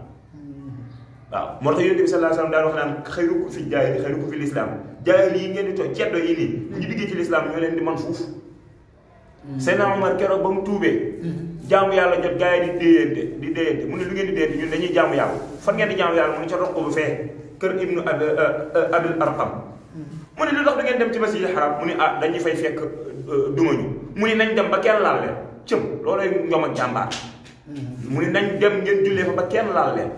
waaw moo tax yonent bi sallallahu alayhi wasallam daan wax naan xayrukum fi jaahili xayrukum fi lislaam jaahili yi ngeen di toog ceddo yi nii ñu diggee ci lislaam ñoo leen di man fuuf Seydina Omar keroog ba mu tuubee jaamu yàlla jot gars yi di déyante mu ne lu ngeen di déyante ñun dañuy jaamu yàlla fan ngeen di jaamu yàlla mu ne ca roq bu fee kër ibnu abil arqam mu ne lu tax da ngeen dem ci masjid haram mu ne ah dañuy fay fekk dumañu mu ne nañ dem ba kenn laal leen cëm loolay ñoom ak jàmbaar mu ne nañ dem ngeen jullee fa ba kenn laal leen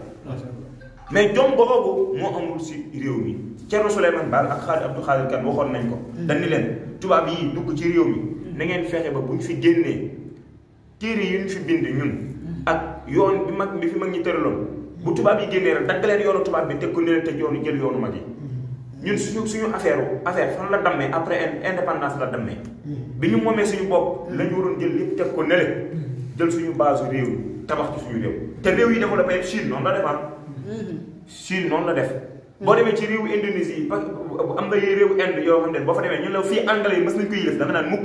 mais jom boobu moo amul si réew mi Thierno Souleymane Baal ak Xaadi Abdou Khadir Kane waxoon nañ ko. dañ ni leen tubaab yi dugg ci réew mi na ngeen fexe ba bu ñu fi génnee téere yi ñu fi bind ñun. ak yoon bi fi mag ñi tëraloon bu tubaab yi génnee rek dagg leen yoonu tubaab bi teg ko ne leen teg yoonu jël yoonu mag yi. ñun suñu affaire fan la dammee après indépendance la dammee. bi ñu moomee suñu bopp la ñu waroon jël lépp teg ko ne leen jël suñu base réew mi tabax ci suñu réew te réew yi développé Chine noonu la defar. Chine noonu la def. boo demee ci réewu Indonésie yi parce que am nga réewu Inde yoo xam ne boo fa demee ñun la fii anglais yi mës nañu ko yëlëf da nga naan mukk.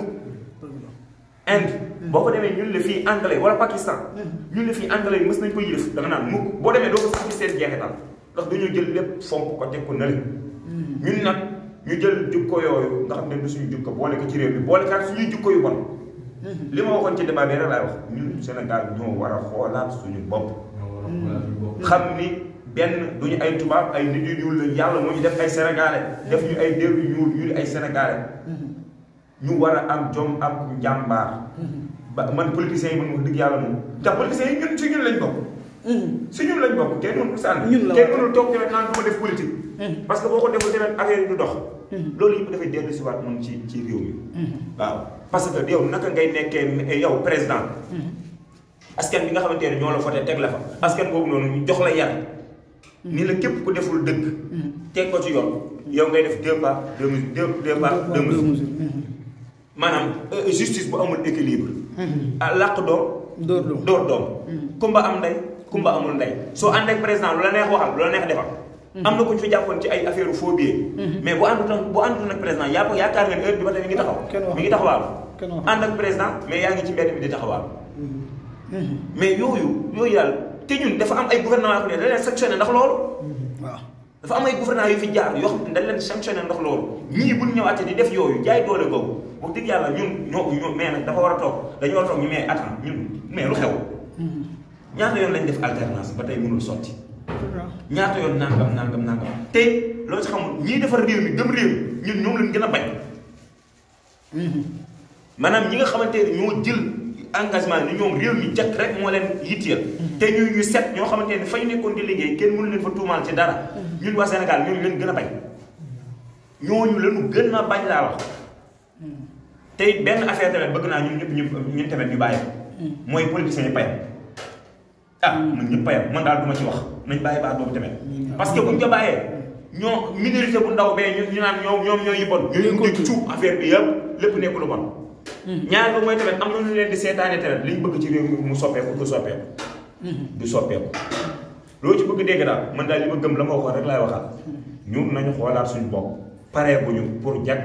Inde boo fa demee ñun la fii anglais wala Pakistan ñun la fii anglais yi mës nañu ko yëlëf da nga naan mukk boo demee doo ko sax seen jeexital ndax dañoo jël lépp fonk ko teg ko nële. ñun nag ñu jël jukko yooyu nga xam ne du suñu jukko boole ko ci réew mi boole kaat suñuy jukko yu bon. li ma waxoon ci débat bi rek laay wax ñun Sénégal ñoo war a xoolaat suñu bopp. xam ni benn duñu ay tubaab ay nit yu ñuul la yàlla moo ñu def ay sénégalais def ñu ay dér yu ñuul ñu ay sénégalais ñu war a am jom am njàmbaar ba man politiciens yi man wax dëgg yàlla moom ndax politiciens yi ñun si ñun lañ bokk si ñun lañ bokk kenn mënul sànni kenn mënul toog tamit naan du ma def politique parce que boo ko deful tamit affaire yi du dox loolu yëpp dafay dellu si waat moom ci réew mi waaw parce que yow naka ngay nekkee yow président askan bi nga xamante ne ñoo la voté teg la fa askan boobu noonu ñu jox la yar ni la képp ku deful dëgg teg ko ci yoon yow ngay def deux pas deux mesures maanaam justice bu amul équilibre làq doom dóor doom kumba am ndey kumba amul ndey soo ànd ak président lu la neex waxal lu la neex defal am na ku ñu fi jàppoon ci ay affaire faux billets mais bu àndutoon nag président yaakaar nga ne heure bi ba tey mi ngi taxawaalu ànd ak président mais yaa ngi ci mbedd bi di taxawaalu mais yooyu daal te ñun dafa am ay gouvernement yoo xam ne dañ leen sanctionné ndax loolu waaw dafa am ay gouvernement yu fi jaar yoo xam ne dañ leen sanctionné ndax loolu ñii buñ ñëwaatee di def yooyu jaay doole googu wax dëgg yàlla ñun mais nag dafa war a toog dañu war a toog ñu mais attends ñun mais lu xew ñaata yoon lañ def alternance ba tey mënul sotti ñaata yoon nangam te loolu si xamul ñii defar réew mi gëm réew mi ñun ñoom lañ gën a bañ maanaam ñi nga xamante ne ñoo jël engagement ni ñoom réew mi jekk rek moo leen yitteel te ñu set ñoo xamante ne fay nekkoon di liggéey kenn mënu leen fa tuumaal ci dara ñun waa Sénégal ñooñu leen gën a bañ ñooñu lañu gën a bañ laa wax te it benn affaire tamit bëgg naa ñun tamit ñu bàyyi mooy politiciens yi payam man ñëpp payam man daal du ma ci wax nañ bàyyi baat boobu tamit parce que buñ ko bàyyee ñoo minorité bu ndaw bee ñu naan ñoom ñoo yibon ñu ngi cuub affaire bi yëpp lépp nekk lu bon ñaar ba mooy tamit am na ñu leen di seetaane tamit liñ bëgg ci réew mi mu soppeeku du soppeeku du soppeeku loolu ci bëgg dégg daal man daal li ma gëm la ma waxoon rek laay waxaat ñun nañu xoolaat suñu bopp paree bu ñu pour jag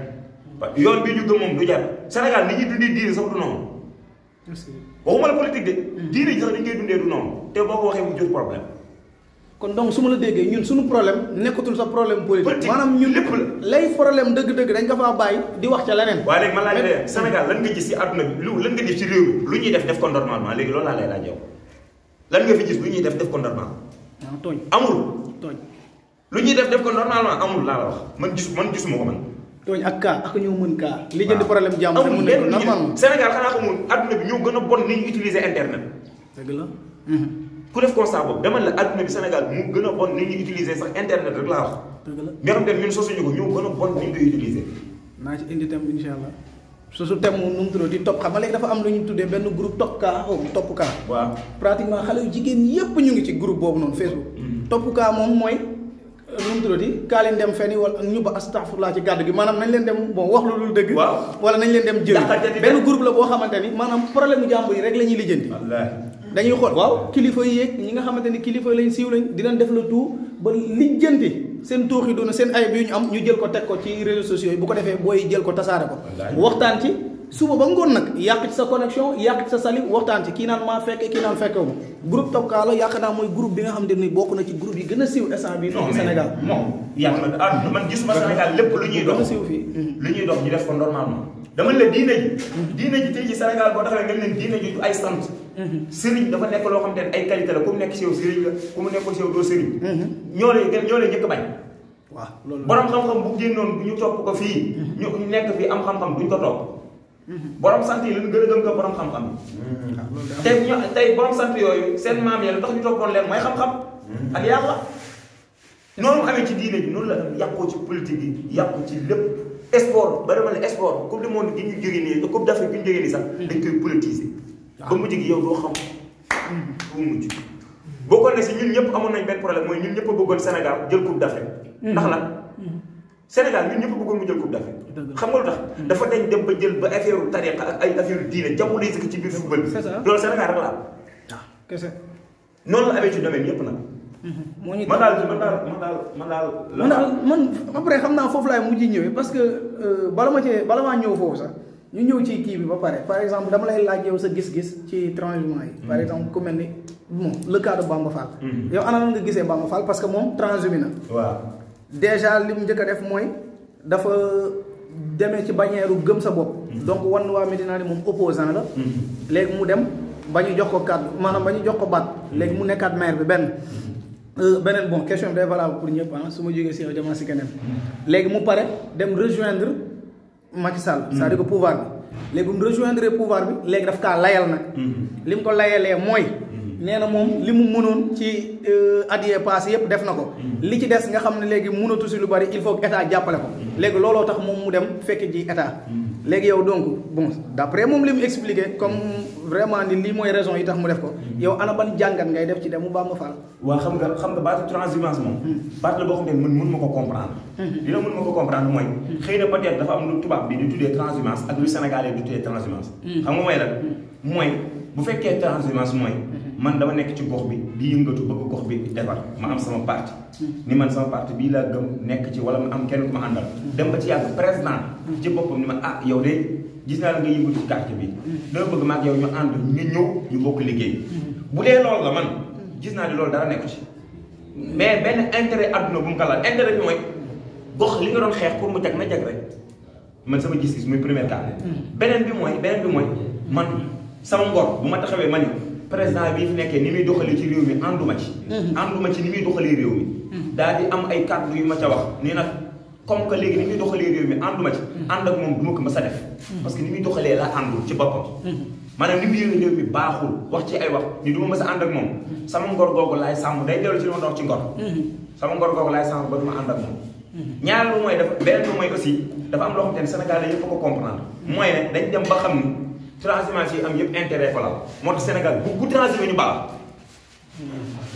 yoon bi ñu gëm moom du jar Sénégal nit ñi dundee diine sax du noonu waxuma la politique de diine ji sax ni ngay dundee du noonu te boo ko waxee mu jur problème kon donc su ma la déggee ñun suñu problème nekkatul sa problème politique maanaam ñun lépp la lay problème dëgg-dëgg dañ ko faa bàyyi di wax ca leneen waaye léegi man laa lay Sénégal lan nga gis ci àdduna bi lan nga gis ci réew mi lu ñuy def ko normalement léegi loolu laa lay laaj yow lan nga fi gis lu ñuy def ko normalement tooñ amul tooñ lu ñuy def ko normalement amul laa la wax man gisuma ko man tooñ ak kaa ak ñoo mën kaa li jënd problème jàmm amul mu benn nekk normalement Sénégal xanaa xamul àdduna bi ñoo gën a bon ni ñu utiliser internet dëgg la ku def constat boobu dama la àdduna bi Sénégal mu gën a bon ni ñu utiliser sax internet rek laa wax dëgg la nga xam ne ñun sosuñu ko ñoo gën a bon ni ñu koy utiliser naa ci indi tam insha allah su tem nu mu tudd di topp xam nga léegi dafa am lu ñu tuddee benn groupe topp kaa topp kaa waaw pratiquement xale yu jigéen yépp ñu ngi ci groupe boobu noonu Facebook topp kaa moom mooy nu mu tuddati kaa leen dem fenn wala ñu ba astaghfirullah ci gàddu gi maanaam nañ leen dem bon wax lu dul dëgg wala nañ leen dem jël benn groupe la boo xamante ni maanaam problème mu jàmbur yi rek la ñuy lijjanti dañuy xool waaw kilifa yi yeeg ñi nga xamante ni kilifa lañ siiw lañ dinañ def le tout ba lijjanti seen tooxi doona seen ayib yu ñu am ñu jël ko teg ko ci réseaux sociaux yi bu ko defee booy jël ko tasaare ko waxtaan ci suba ba ngoon nag yàq ci sa connexion yàq ci sa sali waxtaan ci kii naan maa fekke kii naan fekkewu groupe Top Cas la yaakaar naa mooy groupe bi nga xam ne bokk na ci groupe yi gën a siiw instant bi fii Sénégal moom yàlla na man gisuma Sénégal lépp lu ñuy dox siiw fii lu ñuy dox ñu def ko normalement dama la diine ji tey ci Sénégal boo taxawee nga leen diine ji du ay sant sëriñ dafa nekk loo xam ne ay qualité la ku mu nekk si yow sëriñ la ku mu nekkul si yow doo sëriñ ñoo lay njëkk bañ waaw loolu borom xam-xam bu génnoon bu ñu topp ko fii ñu nekk fii am xam-xam duñ ko topp borom sant yi lañ gën a gëm ko borom xam-xam tey borom sant yooyu seen maam yi la tax ñu toppoon leen mooy xam-xam ak yàlla noonu mu amee ci diine ji noonu la yàqoo ci politique yi yàqu ci lépp sport ba dama ne sport coupe du monde gi ñu jógee nii coupe d'Afrique gi ñu jógee nii sax dañ koy politiser ba mujj gi yow doo xam fu mu mujj boo ko ne si ñun ñëpp amoon nañ benn problème mooy ñun ñëpp a bëggoon Sénégal jël coupe d'Afrique ndax lan Sénégal ñun ñëpp a bëggoon mu jël coupe d'Afrique xam nga lu tax dafa dañ dem ba jël ba affaire tariqa ak ay affaire diine jamono ko ci biir football bi loolu Sénégal rek la am kese noonu la amee ci domaine yëpp nag moo ñu man daal man après xam naa foofu laay mujj ñëwee parce que bala maa ñëw foofu sax ñu ñëw ci kii bi ba pare par exemple dama lay laaj yow sa gis-gis ci transhumance yi par exemple ku mel ni bon le cas de Bamba Fall yow ana nga gisee Bamba Fall parce que moom transhumé na waaw déjà li mu njëkk a def mooy dafa demee ci bannière gëm sa bopp donc wan waa Médina ni moom opposant la léegi mu dem ba ñu jox ko kàddu maanaam ba ñu jox ko baat léegi mu nekkaat maire bi beneen bon question bi day valable pour ñëpp su ma jógee si yow jamono si keneen léegi mu pare dem rejoindre Macky Sall c'est-à-dire que pouvoir bi léegi mu rejoindre pouvoir bi léegi daf kaa layal nag li mu ko layalee mooy nee na moom li mu mënoon ci at yee passé yépp def na ko li ci des nga xam ne léegi mënatu si lu bari il faut que état jàppale ko léegi looloo tax moom mu dem fekk ji état léegi yow donc bon d'après moom li mu expliqué comme vraiment ni lii mooy raison yi tax mu def ko yow ana ban jàngat ngay def ci dem mu Bamba Fall waaw xam nga baatu transhumance moom baat la boo xam ne mën ma ko comprendre li la mën ma ko comprendre mooy xëy na peut-être dafa am lu tubaab bi di tuddee transhumance ak lu sénégalais di tuddee transhumance xam nga mooy lan mooy bu fekkee transhumance mooy man dama nekk ci gox bi di yëngatu bëgg gox bi defar ma am sama parti ni man sama parti bii laa gëm nekk ci wala ma am kenn ku ma àndal dem ba ci yàgg président ci boppam ni ma yow de gis naa la nga yëngatu ci quartier bi dama bëgg ma ak yow ñu ànd nga ñëw ñu bokk liggéey bu dee loolu la man gis naa ni loolu dara nekku ci mais benn intérêt adduna bu mu ko laal intérêt bi mooy gox li nga doon xeex pour mu jag na jag rek man sama gis-gis muy premier cas beneen bi mooy man sama ngor bu ma taxawee ma ni président bii fi nekkee ni muy doxalee ci réew mi ànduma ci ni muy doxalee réew mi daal di am ay kàddu yu ma ca wax nii nag comme que léegi ni muy doxalee réew mi ànduma ci ànd ak moom du ma ko mës a def parce que ni muy doxalee la àndul ci boppam maanaam li mu yëngu réew mi baaxul wax ci ay wax ni du ma mës a ànd ak moom sama ngor googu laay sàmm day dellu ci li ma dox ci ngor sama ngor googu laay sàmm ba du ma ànd ak moom ñaar lu mooy dafa beneen lu mooy aussi dafa am loo xamante ne Sénégal yëpp ko comprendre mooy ne dañ dem ba xam ni transhumance yi am yëpp intérêt ko la moo tax Sénégal bu transhumé ñu baax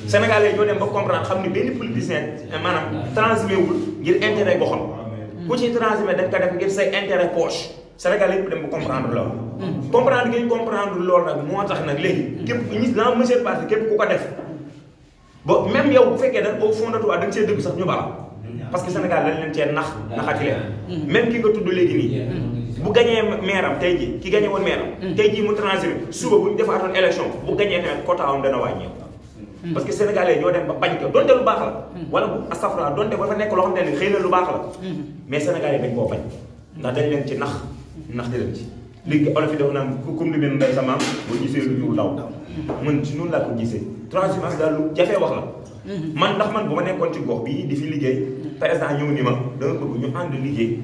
Sénégal yi ñoo dem ba comprendre xam ni benn politicien maanaam transhumé wul ngir intérêt goxam ku ci transhumé dañ ko def ngir say intérêt poche Sénégal yëpp dem ba comprendre loolu comprendre ngeen comprendre loolu nag moo tax nag léegi képp ñi dans monsieur parti képp ku ko def ba même yow bu fekkee da au fond de toi da nga see dëgg sax ñu bala parce que Sénégal dañ leen cee naxati leen même ki nga tudd léegi nii bu gañee meeram tey jii ki gañee woon meeram tey jii mu transhumé suba bu ñu defaatoon élection bu gañee tamit quotaam dana wàññeeku parce que sénégalais ñoo dem ba bañ ko donte lu baax la wala bu astafra donte ba fa nekk loo xam ne xëy na lu baax la mais sénégalais dañ koo bañ ndax dañ leen ci nax di leen ci léegi olof yi def naan comme li benn day sa maam boo gisee lu ñuul daw man ci noonu laa ko gisee transhumance daal lu jafee wax la man ndax man bu ma nekkoon ci gox bii di fi liggéey président ñëw ni ma dama bëgg ñu ànd liggéey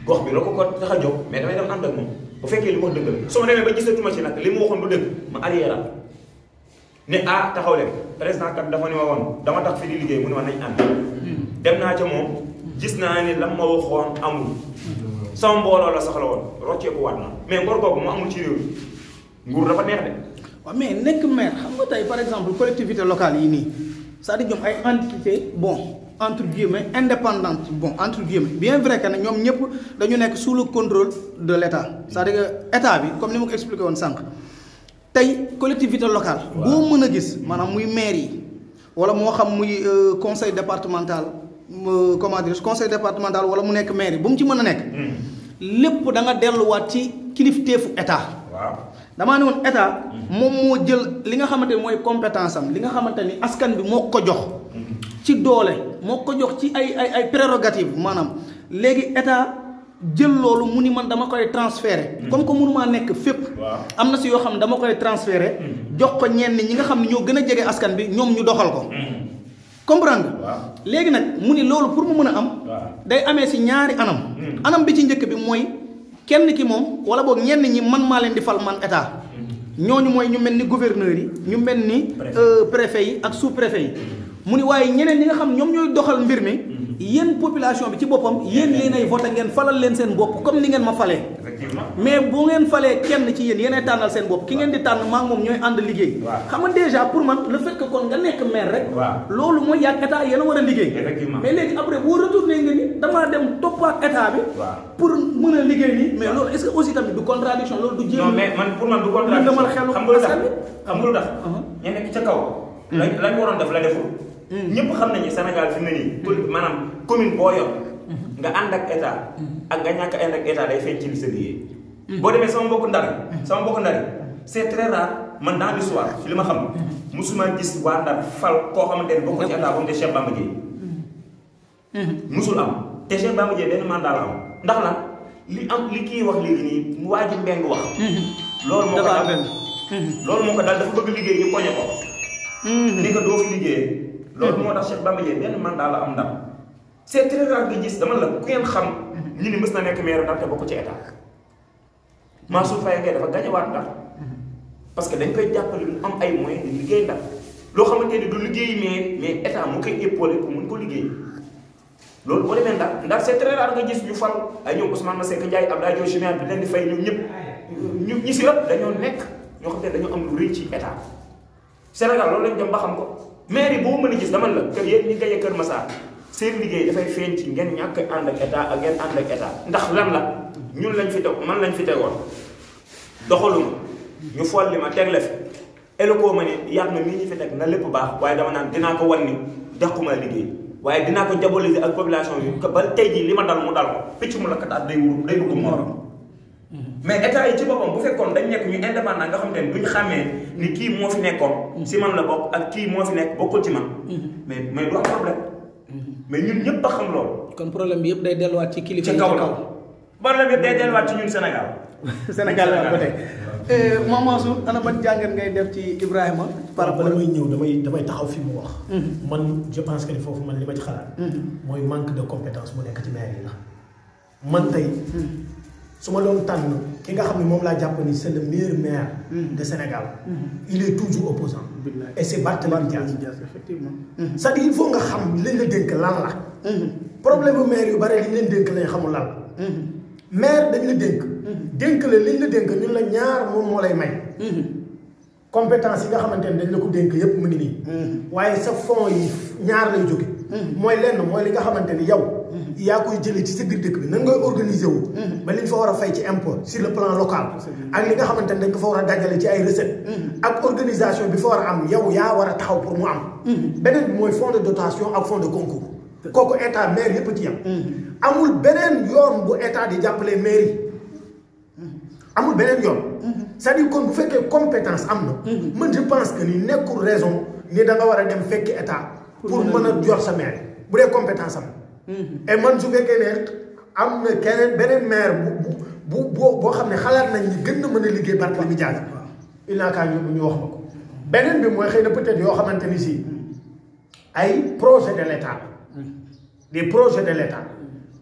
gox bi la ko tax a jóg mais damay dem ànd ak moom bu fekkee li mu wax dëgg la su ma demee ba gisatuma ci nag li mu waxoon du dëgg ma arrière ne taxaw leen président kat dafa ni ma woon dama tax fi di liggéey mu ne ma nañ ànd dem naa ca moom gis naa ni lam ma waxoon amul sama mbooloo la soxla woon rocceeku waat na mais ngor googu mu amul ci réew mi nguur dafa neex de. waaw mais nekk maire xam nga tey par exemple collectivité locale yi nii c'est-à-dire ñoom ay entité bon entre guillemets indépendante bon entre guillemets bien vrai que ne ñoom ñëpp dañu nekk sous le contrôle de l'État c'est-à-dire que état bi comme ni ma ko expliqué woon sànq tey collectivité locale boo mën a gis maanaam muy maire yi wala moo xam muy conseil départemental comment dire conseil départemental wala mu nekk maire yi bu mu ci mën a nekk lépp da nga delluwaat ci kilifteefu état damaa ne woon état moom moo jël li nga xamante ni mooy compétence am li nga xamante ni askan bi moo ko jox ci doole moo ko jox ci ay prérogative maanaam léegi état jël loolu mu ni man dama koy transférer comme que mënumaa nekk fépp am na si yoo xam ne dama koy transférer jox ko ñenn ñi nga xam ne ñoo gën a jege askan bi ñoom ñu doxal ko comprendre léegi nag mu ni loolu pour mu mën a am day amee si ñaari anam bi ci njëkk bi mooy kenn ki moom wala boog ñenn ñi man maa leen di fal man état ñooñu mooy ñu mel ni gouverneurs yi ñu mel ni préfet yi ak sous préfet yi mu ni waaye ñeneen ñi nga xam ñoom ñooy doxal mbir mi yéen population bi ci boppam yéen yéenay voté ngeen falal leen seen bopp comme ni ngeen ma falee mais bu ngeen falee kenn ci yéen yéenay tànnal seen bopp ki ngeen di tànn maa ngi moom ñooy ànd liggéey xam nga déjà pour man le fait que kon nga nekk maire rek loolu mooy yàgg état yéen a war a liggéey mais léegi après boo retourné nga ni damaa dem toppaat état bi pour mën a liggéey nii mais loolu est-ce que aussi tamit du contradiction loolu du jéem non mais man pour man du contradiction xam nga lu tax ñu nekk ca kaw lañ waroon def la deful ñëpp xam nañu Sénégal fi mu ne nii maanaam commune boo yor nga ànd ak état ak nga ñàkk ànd ak état day feeñ ci li sa liggéey boo demee sama mbokku ndari c'est très rare man dans l'histoire ci li ma xam musuma gis waa Ndar fal koo xamante ne bokk ci état comme te Cheikh Bamba Dièye musul am te Cheikh Bamba Dièye benn mandat la am ndax la li kii wax léegi nii waa ji mbeng wax loolu moo ko dal dafa bëgg liggéey ñu poñe ko ni ko doo fi liggéeyee loolu moo tax Cheikh Bamba Dièye benn mandat la am Ndar c'est très rare nga gis dama la ku ngeen xam ñu ni mës na nekk maire Ndar te bokk ci état Mansour Faye ngay dafa gañewaat Ndar parce que dañ koy jàppale lu am ay moyens di liggéey Ndar loo xamante ni du liggéey mais état mu koy épaulé pour mun ko liggéey loolu boo demee Ndar c'est très rare nga gis ñu fal ay ñoom Ousmane Masseck Ndiaye Abdoulaye Diop Chimère bi leen di fay ñoom ñëpp ñi si ëpp dañoo nekk ñoo xam ne dañoo am lu rëy ci état Sénégal loolu lañ dem ba xam ko maire yi boo mën a gis dama la kër yéen ñi gaye Kër Massar seen liggéey dafay feeñ ci ngeen ñàkk ànd ak état ak ngeen ànd ak état ndax lan la ñun lañ fi teg man lañ fi tegoon doxaluma ñu fool li ma teg la fi elokoo ma ne yàgg na mii ñu fi teg na lépp baax waaye dama naan dinaa ko wan ni dàquma liggéey waaye dinaa ko diaboliser ak population yi ba tey jii li ma dal mu dal ko picc mu la kataat day dugg morom mais état yi ci boppam bu fekkoon dañ nekk ñu indépendant nga xam ne duñ xàmmee ni kii moo fi nekkoon si man la bokk ak kii moo fi nekk bokkul ci man mais du am problème mais ñun ñëpp a xam loolu. kon problème bi yëpp day delluwaat ci kilifa ci kaw la problème yëpp day delluwaat ci ñun Sénégal. Sénégal la ba tey. Mame Mansour ana ban jàngat ngay def ci Ibrahima. par rapport damay ñëw damay taxaw fi mu wax. man je pense que ni foofu man li ma ci xalaat. mooy manque de compétence bu nekk ci maire yi la. man tey su ma doon tànn ki nga xam ne moom laa jàpp ni c'est le meilleur maire de Sénégal il est toujours opposant et c'est Barthélémy Dias effectivement. c'est-à-dire il faut nga xam liñ la dénk lan la problème bu maire yu bare liñ leen dénk lañ xamul lan la maire dañ la dénk la liñ la dénk ñun la ñaar moom moo lay may compétence yi nga xamante ne dañ la ko dénk yépp mu ngi nii waaye sa fonds yi ñaar lay jóge mooy lenn mooy li nga xamante ni yow yaa koy jëlee ci sa biir dëkk bi nan ngay organiser wu ba li ñu fa war a fay ci impôt sur le plan local ak li nga xamante ne dañ ko fa war a dajale ci ay recettes ak organisation bi fa war a am yow yaa war a taxaw pour mu am beneen bi mooy fonds de dotation ak fonds de concours kooku état maire yépp ci yam amul beneen yoon bu état di jàppale maire yi amul beneen yoon c'est-à-dire kon bu fekkee compétence am na man je pense que ni nekkul raison ni da nga war a dem fekki état pour mën a jor sa maire bu dee compétence am et man su fekkee ne am na keneen beneen maire boo xam ne xalaat nañ ni gën na mën a liggéey Barthélémy Dias il n'a qu'à ñu wax ma ko beneen bi mooy xëy na peut-être yoo xamante ni si ay projet de l'état des projets de l'état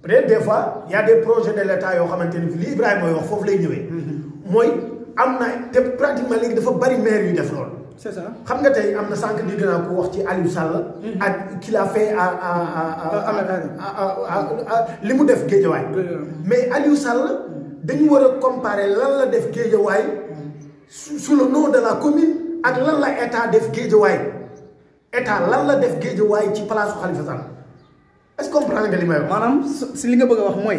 peut-être des fois y a des projets de l'état yoo xamante ni li Ibrahima mooy wax foofu lay ñëwee mooy am na te pratiquement léegi dafa bari maire yu def loolu. c'est ça xam nga tey am na sànq dégg naa ko wax ci Aliou Sall. ak qu'il a fait li mu def Guédiawaye. mais Aliou Sall dañu war a comparer lan la def Guédiawaye sous le nom de la commune ak lan la état def Guédiawaye état lan la def Guédiawaye ci place Khalifa Sall est-ce que comprendre nga li may wax. maanaam si li nga bëgg a wax mooy.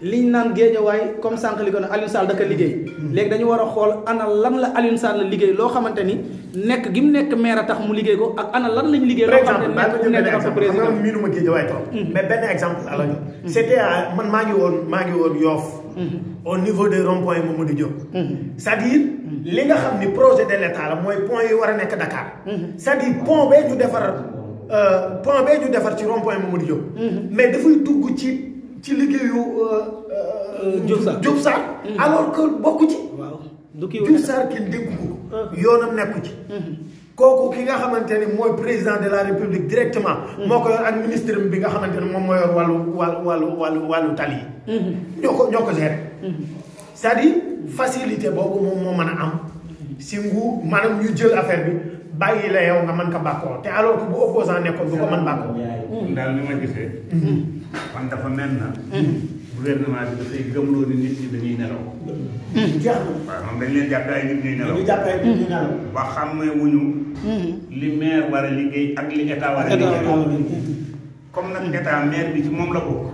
liñ naan Guédiawaye comme sànq li ko ne Aliou Sall da ko liggéey. léegi dañu war a xool ana lan la Aliou Sall la liggéey loo xamante ni nekk gi mu nekk maire a tax mu liggéey ko ak ana lan lañ liggéey. loo xamante ni nekk ak président xam nga miinuma Guédiawaye trop. mais benn exemple la ñu. c'était man maa ngi woon Yoff. au niveau des ronds-points Mamadou Diop. c'est-à-dire li nga xam ni projet de l'état la mooy point yi war a nekk Dakar. c'est-à-dire pont bee ñu defar ci rond-point Mamadou Diop. mais dafay dugg ci liggéeyu Diop Sarr alors que bokku ci. waaw du kii Diop Sarr kenn déggu ko. yoonam nekku ci. kooku ki nga xamante ni mooy président de la république directement. moo ko yor ak ministre bi nga xamante ne moom moo yor wàllu tali yi. ñoo ko gérer. c'est-à-dire facilité boobu moom moo mën a am si nguur maanaam ñu jël affaire bi bàyyi la yow nga mën ko bàkkoo te alors que bu opposant nekkoon du ko mën bàkkoo. daal li ma gisee. man dafa mel na. gouvernement bi dafay gëmloo ni nit ñi dañuy nelaw. jeex na. waaw moom dañ leen jàppee ay nit ñuy nelaw. dañuy jàppee ay nit ñuy nelaw. ba xamee wuñu. li maire war a liggéey ak li état war a liggéey. comme nag état maire bi ci moom la bokk.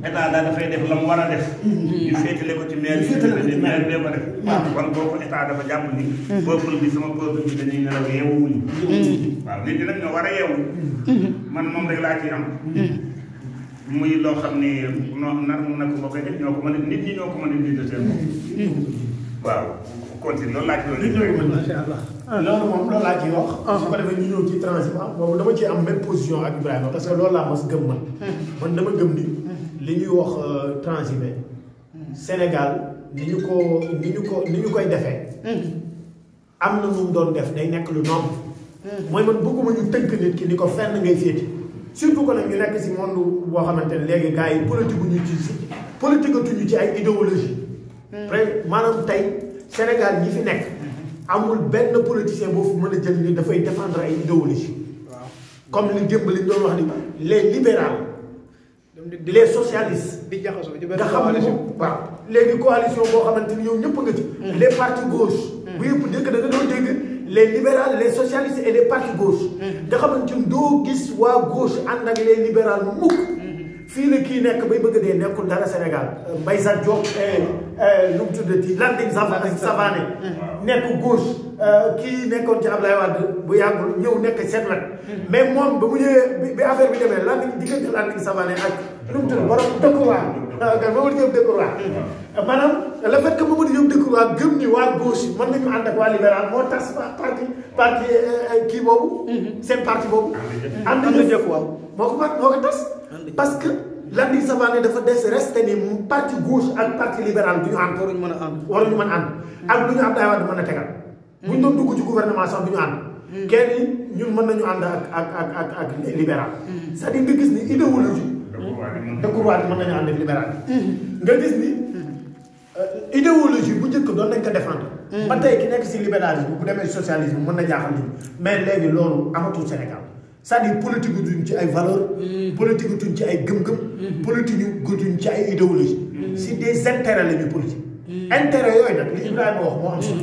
état daal dafay def la mu war a def. ñu féetale ko ci maire bi maire bee ko def. kon boobu état dafa jàpp ni. peuple bi sama peuple bi dañuy nelaw yeewu wuñu. waaw nit ñi nag ñoo war a yeewu. man moom rek laa ci am. muy loo xam ni nar na ko bokk ñoo ko mën a nit ñi ñoo ko mën a indi seen bopp. waaw continue loolu laa ci doon. nit ñooy mën macha allah. loolu moom loolu laa ciy wax. su ko defee ñu ñëw ci transhumance boobu dama ci am même position ak Ibrahima parce que loolu laa mas gëm man. man dama gëm ni li ñuy wax transhumé Sénégal ni ñu koy defee. am na nu mu doon def day nekk lu nombre. mooy man bëgguma ñu tënk nit ki ni ko fenn ngay féete. surtout que nag ñu nekk si monde boo xamante ne léegi gars yi politique ci ay idéologie maanaam tey Sénégal ñi fi nekk amul benn politicien boo fu mën a jël ni dafay défendre ay idéologie comme li démb li ñu doon wax ni les libéraux les socialistes di jaxasoo ci benn nga xam ne waaw léegi coalition boo xamante ni yow ñëpp nga ci les partis gauche bu yëpp dëkk da nga doon dégg les libéraux les socialistes et les partis gauche nga xamante ni doo gis waa gauche ànd ak les libéraux mukk fii la kii nekk bay bëgg dee nekkul dara Sénégal Mbaye Jacques Diop lu mu tuddati Landing Savané nekk gauche kii nekkoon ci Ablaye Wade bu yàggul ñëw nekk seen wet mais moom ba mu ñëwee bi affaire bi demee diggante Landing Savané ak lu mu tudd borom Decroix Mamadou Diop Decroix maanaam le fait que Mamadou Diop Decroix gëm ni waa gauche mën nañu ànd ak waa libéral moo tax parti kii boobu seen parti boobu ànd jëf waaw moo ko tas parce que Landing Savané dafa resté ni parti gauche ak parti libéral du ñu ànd waruñu mën a ànd ak lu ñu Abdoulaye Wade mën a tegal bu ñu doon dugg ci gouvernement sax du ñu ànd kenn ñun mën nañu ànd ak libéral c'est-à-dire nga gis ni idéologie Decroix mën nañu ànd ak libéral nga gis ni idéologie bu njëkk doon nañ ko défendre. ba tey ki nekk si libéralisme bu demee socialisme mën na jaaxal nit mais léegi loolu amatul Sénégal c'est-à-dire politique gu duñ ci ay valeurs. politique gu duñ ci ay gëm-gëm. politique gu duñ ci ay idéologie. si des intérêts la ñuy politique. intérêt yooyu nag li Ibrahima wax moo am solo.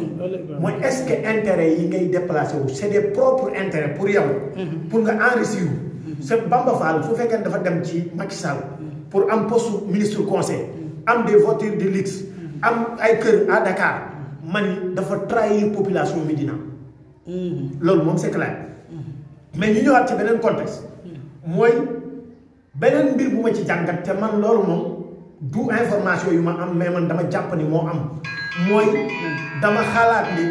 mooy est-ce que intérêt yi ngay déplacé wu c'est des propres intérêts pour yow. pour nga enrichir wu. c'est Bamba Fall su fekkee dafa dem ci Macky Sall pour am poste ministre conseil am des voitures de luxe am ay kër à Dakar man dafa trahir population Médina. loolu moom c'est clair. mais ñu ñëwaat ci beneen contexte mooy beneen mbir bu ma ci jàngat te man loolu moom du information yu ma am mais man dama jàpp ni moo am mooy dama xalaat ni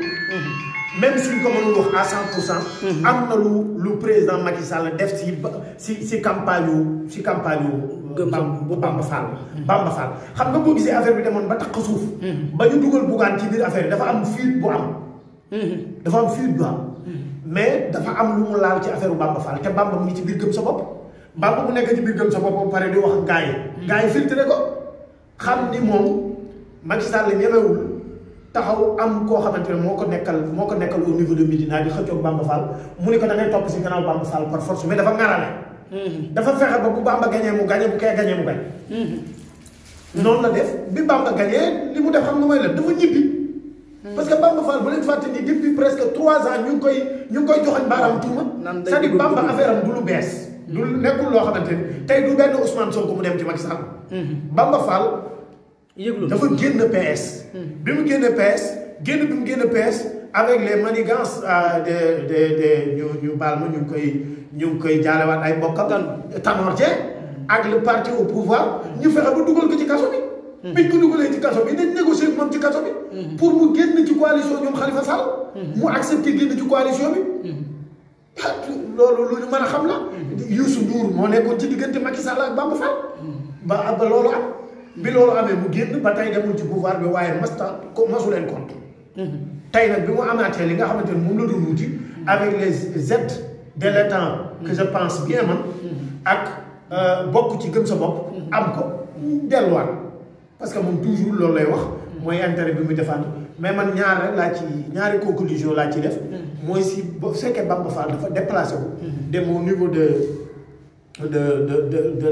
même suñ ko mënul wax à 100%. am na lu président Macky Sall def si campagne yu bu Bamba Fall. Bamba Fall xam nga boo gisee affaire bi demoon ba tax suuf. ba ñu dugal Bougane ci biir affaire yi dafa am fuite bu am. dafa am fuite bu am. mais dafa am lu mu laal ci affaire Bamba Fall te Bamba mu ngi ci biir gëm sa bopp. Bamba mu nekk ci biir gëm sa bopp ba pare di wax ak gars yi. gars yi filtré ko xam ni moom Macky Sall ñemewul taxaw am koo xamante ne moo ko nekkal au niveau de Médina di xëccoog Bamba Fall mu ni ko da ngay topp si gannaaw Bamba Fall par force mais dafa ngarale. dafa fexe ba bu Bamba gañee mu gañee bu kay gañee mu gañ. noonu la def bi Bamba gañee li mu def xam nga mooy la dafa ñibbi. parce que Bamba Fall bu leen fàtte ni depuis presque 3 ans ñu ngi koy joxañ baaraam tuuma. c'est-à-dire Bamba affaire am du lu bees. du nekkul loo xamante ni tey du benn Ousmane Sonko mu dem ci Macky Sall. Bamba Fall. dafa génn PS. bi mu génn PS avec les manigances de ñu baal ma ñu ngi koy jaalewaat ay bokkam. Tanor Dieng ak le parti au pouvoir ñu fexe ba dugal ko ci kaso bi. biñ ko dugalee ci kaso bi dañ négocier moom ci kaso bi. pour mu génn ci coalition ñoom Khalifa Sall. mu accepté génn ci coalition bi. loolu lu ñu mën a xam la. Youssou Ndour moo nekkoon ci diggante Macky Sall ak Bamba Fall. ba loolu am. bi loolu amee mu génn ba tey demul ci pouvoir bi waaye masu leen compte. tey nag bi mu amaatee li nga xamante ne moom la doon wuti. avec les aides de l'État que je pense bien man. ak bokk ci gëm sa bopp. am ko delluwaat. parce que moom toujours loolu lay wax. mooy intérêt bi muy défendre mais man ñaari conclusion laa ci def. mooy si bu fekkee Bamba Fall dafa déplacé wu. dem au niveau de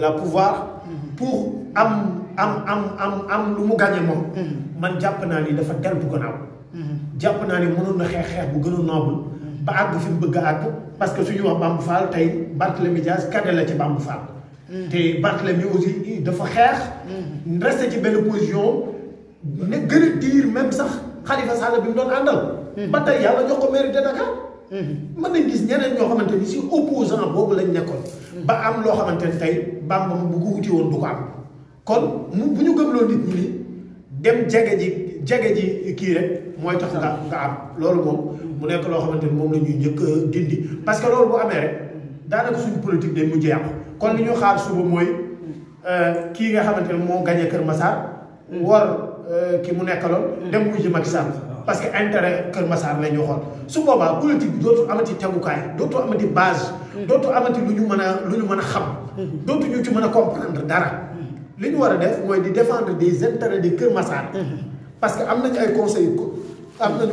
la pouvoir. pour am lu mu gagné moom. man jàpp naa ni dafa deltu gannaaw. jàpp naa ni mënoon na xeex bu gën a noble. ba àgg fi mu bëgg a àgg parce que suñu wax Bamba Fall tey Barthélémy Dias cadet la ci Bamba Fall. te Barthélémy aussi dafa xeex. resté ci benn position ne gën a diir même sax Khalifa Sall bi mu doon àndal. ba tey yàlla jox ko mairie de Dakar. mën nañ gis ñeneen ñoo xamante ni si opposant boobu lañ nekkoon. ba am loo xamante ni tey Bamba bu ko wuti woon du ko am. kon bu ñu gëmloo nit ñi ni dem jege ji kii rek mooy tax nga am loolu moom mu nekk loo xamante ni moom la ñuy njëkk a dindi parce que loolu bu amee rek daanaka suñu politique day mujj yàqu kon li ñu xaar suba mooy kii nga xamante ne moo gagné Kër Massar war ki mu nekkaloon dem wuy ji Macky Sall parce que intérêt Kër Massar la ñu xool su boobaa politique bi dootul amati tegukaay dootul amati base dootul amati lu ñu mën a xam dootu ñu ci mën a comprendre dara li ñu war a def mooy di défendre des intérêts de Kër Massar parce que am nañu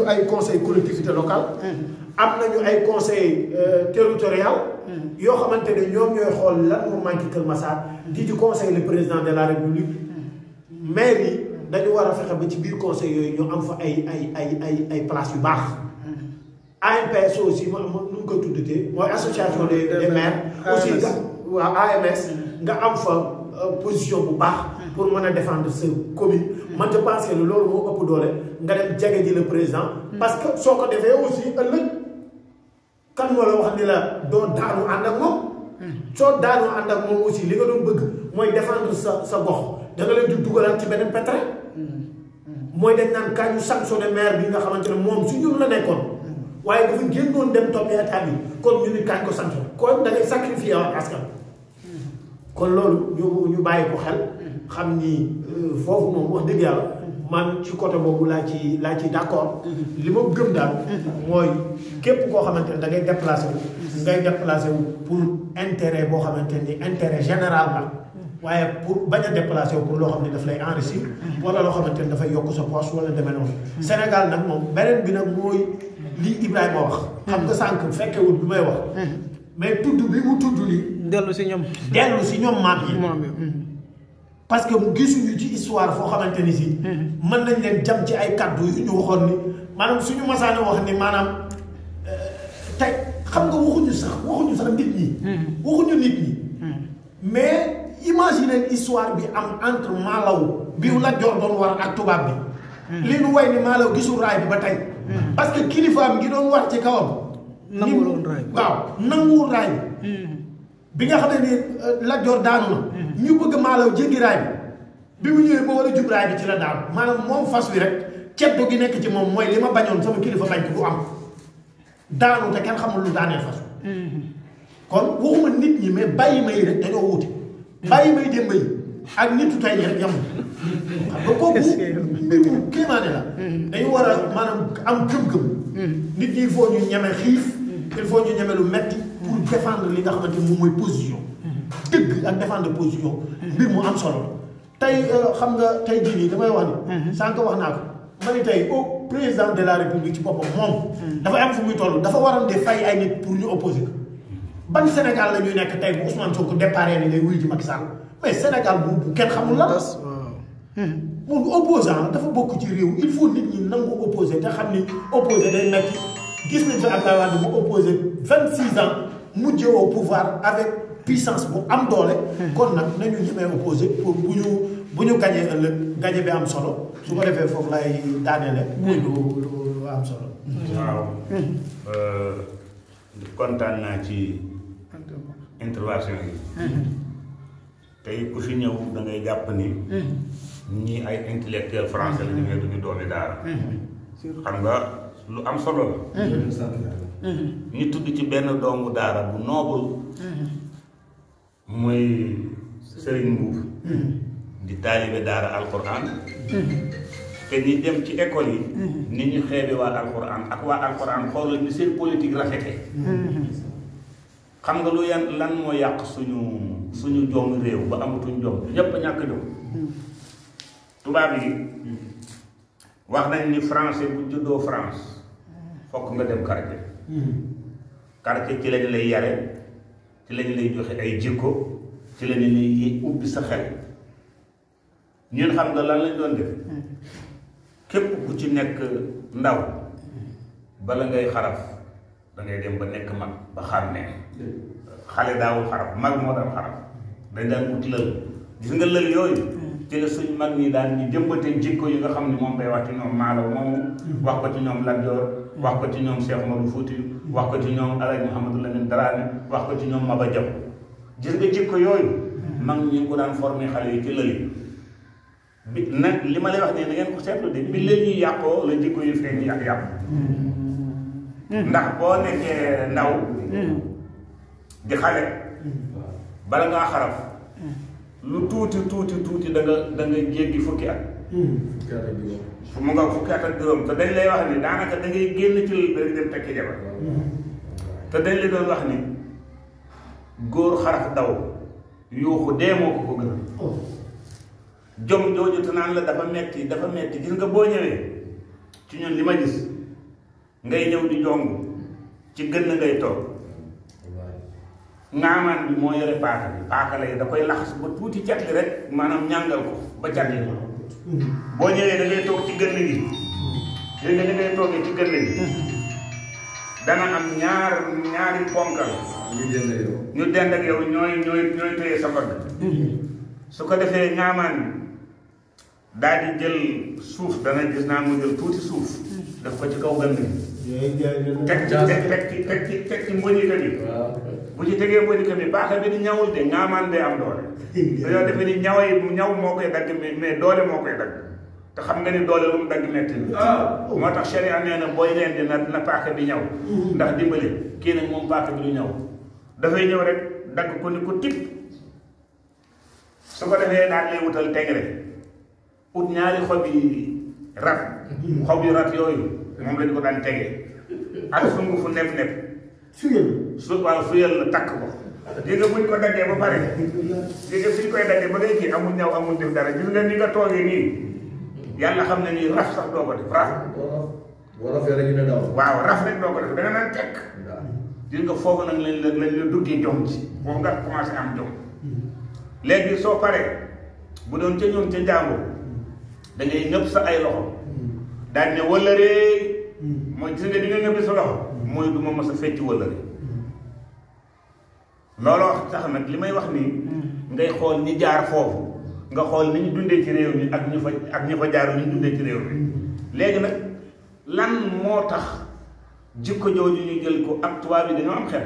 ay conseil collectivité locale am nañu ay conseil territorial yoo xamante ne ñoom ñooy xool lan moo manqué Kër Massar di ci conseil le président de la république maire yi dañu war a fexe ba ci biir conseil yooyu ñu am fa ay place yu baax AMPS aussi nu mu ko tuddatee mooy association des maires aussi waa AMS nga am fa position bu baax pour mën a défendre sa commune man je pense que loolu moo ëpp doole nga dem jege ji le président parce que soo ko defee aussi ëllëg kan moo la wax ni la doo daanu ànd ak moom soo daanu ànd ak moom aussi li nga doon bëgg mooy défendre sa gox da nga leen di dugalaat ci beneen pétrin mooy dañ naan kañ ñu sanctionné maire bi nga xamante ne moom su ñun la nekkoon waaye dafa génnoon dem toppee état bi kon ñu ni kañ ko sanctionné kon da ngay sacrifier wax askan kon loolu ñu bàyyi ko xel xam ni foofu moom wax dëgg yàlla man ci côté boobu laa ci d'accord li ma gëm daal mooy képp koo xamante ne da ngay déplacé wu pour intérêt boo xamante ni intérêt général la waaye pour bañ a déplacé wu pour loo xam ne daf lay enrichir wala loo xamante ne dafay yokk sa poche wala demee noonu Sénégal nag moom beneen bi nag mooy lii Ibrahima wax xam nga sànq fekkewul bi may wax mais tudd bi mu tudd li dellu si ñoom maam yi parce que gisuñu ci histoire foo xamante ni si mën nañ leen jam ci ay kaddu yu ñu waxoon ni maanaam suñu masaane wax ni maanaam tey xam nga waxuñu sax nit ñi waxuñu nit ñi mais imagine histoire bi am entre Malaw bi Lat Joor doon war ak tubaab bi li nu way ni Malaw gisul raay bi ba tey parce que kilifaam gi doon war ci kawam nanguwul raay waaw nanguwul raay bi nga xam ne ni Lat Joor daanu na ñu bëgg Malaw jéggi raay bi mu ñëwee ba war a jub raay bi ci la daanu maanaam moom fas wi rek ceddo gi nekk ci moom mooy li ma bañoon sama kilifa bañ ko du am daanu te kenn xamul lu daaneel fas kon waxuma nit ñi mais bàyyi ma yi rek dañoo wuute bàyyi may démb yi ak nitu tey ñi rek yamul xam nga kooku mbir mu kéemaane la dañu war a maanaam am gëm-gëm nit ñi il faut ñu ñeme xiif il faut ñu ñeme lu metti pour défendre li nga xamante moom mooy position dëgg ak défendre position mbir mu am solo tey xam nga tey jii nii damay wax ni sànq wax naa ko ma ni tey au président de la république ci boppam moom dafay am fu muy toll dafa waroon de fay ay nit pour ñu opposer ko ban Sénégal la ñuy nekk tey bu Ousmane Sonko déparé ni lay wuy ji Macky Sall mais Sénégal bu kenn xamul lan mun opposant dafa bokk ci réew il faut nit ñi nangu opposé te xam ni opposé day metti gis nañ fi Abdoulaye Wade mu opposé 26 ans mujjee au pouvoir avec puissance bu am doole kon nag nañu ñemee opposé pour bu ñu gañee ëllëg gañe bi am solo su ko defee foofu lay daaneele muy lu am solo waaw kontaan naa ci intervention yi tey ku fi ñëw da ngay jàpp ni ñii ay intellectuel français la ñu ngay duñu doomi daara xam nga lu am solo la ñu tudd ci benn doomu daara bu noobul muy Serigne Mbuub di taalibe daara alquran te ñi dem ci école yi ni ñu xeebe waa alquran ak waa alquran xoolal ni seen politique rafete xam nga lu lan moo yàq suñu jom réew ba amatuñ jom ñépp ñàkk jom tubaab yi wax nañ ni français bu juddoo France fokk nga dem quartier quartier ci lañ lay yare ci lañ lay joxe ay jikko ci lañ lay ubbi sa xel ñun xam nga lan lañ doon def képp ku ci nekk ndaw bala ngay xaraf da ngay dem ba nekk mag ba xàmmee xale daawul xaraf mag moo daan xaraf dañ daan ut lël gis nga lël yooyu ci la suñ mag ñi daan ñu jëmbatee jikko yi nga xam ne moom day wax ci ñoom Malaw moomu wax ko ci ñoom Lat Joor wax ko ci ñoom Cheikh Oumar Foutiyou wax ko ci ñoom Alaaji Mouhamadou Lamine Dramé wax ko ci ñoom Maba Jaw gis nga jikko yooyu mag ñi ko daan formé xale yi ci lël yi bi nag li ma lay wax ne na ngeen ko seetlu de bi lël yi yàqoo la jikko yi feeñ yàqu ndax boo nekkee ndaw di xale bala ngaa xaraf lu tuuti da nga jéggi fukki at fu mu nga fukki at ak juróom te dañ lay wax ni daanaka da ngay génn ci lël bi rek dem tekki jabar te dañ la doon wax ni góor xaraf daw yuuxu dee moo ko gën a jom jooju te naan la dafa metti gis nga boo ñëwee ci ñun li ma gis ngay ñëw di jong ci gën ngay toog ngaamaan bi moo yore paaka lay da koy laxas ba tuuti cat li rek maanaam ñàngal ko ba cat li boo ñëwee da ngay toog ci gën gi yéen nga ni ngay toogee ci gën gi dana am ñaari ponkal ñu dend ak yow ñooy téye sa mbagg su ko defee ngaamaan bi daal di jël suuf dana gis naa mu jël tuuti suuf daf ko ci kaw gën gi teg ci mboñika bi bu ci tegee mboñika bi baaxa bi di ñawul de ngaamaan day am doole dañoo defe ni ñaw moo koy dagg mais doole moo koy dagg te xam nga ni doole lu mu dagg metti na moo tax sharia nee na booy leen di na paaka bi ñaw ndax dimbali kii nag moom paaka bi du ñaw dafay ñëw rek dagg ko ni ko tip su ko defee daal lay wutal tegre ut ñaari xob yu rat yooyu moom lañu ko daan tegee ak sungu fu nepp suyal la takk ko gis nga buñ ko daggee ba pare gis nga fi ñu koy daggee ba ngay kii amul ñaw amul def dara gis nga ni nga toogee nii yàlla xam ne nii raf sax doo ko def raf. boo rafee rek ñu ne daw. waaw raf rek doo ko def da nga naan tekk. gis nga foofu nag lañ la duggee jom ci foofu nga commencé am jom léegi soo paree bu doon ca ñoom ca njàmbur da ngay ñëpp sa ay loxo daañu ne wëllëree mooy gis nga di nga ñëpp sa loxo mooy du ma mës a fecc wëllëree looloo tax nag li may wax nii ngay xool ñi jaar foofu nga xool ni ñu dundee ci réew mi ak ñi fa jaar ni ñu dundee ci réew mi léegi nag lan moo tax jikko jooju ñu jël ko ak tubaab yi dañoo am xel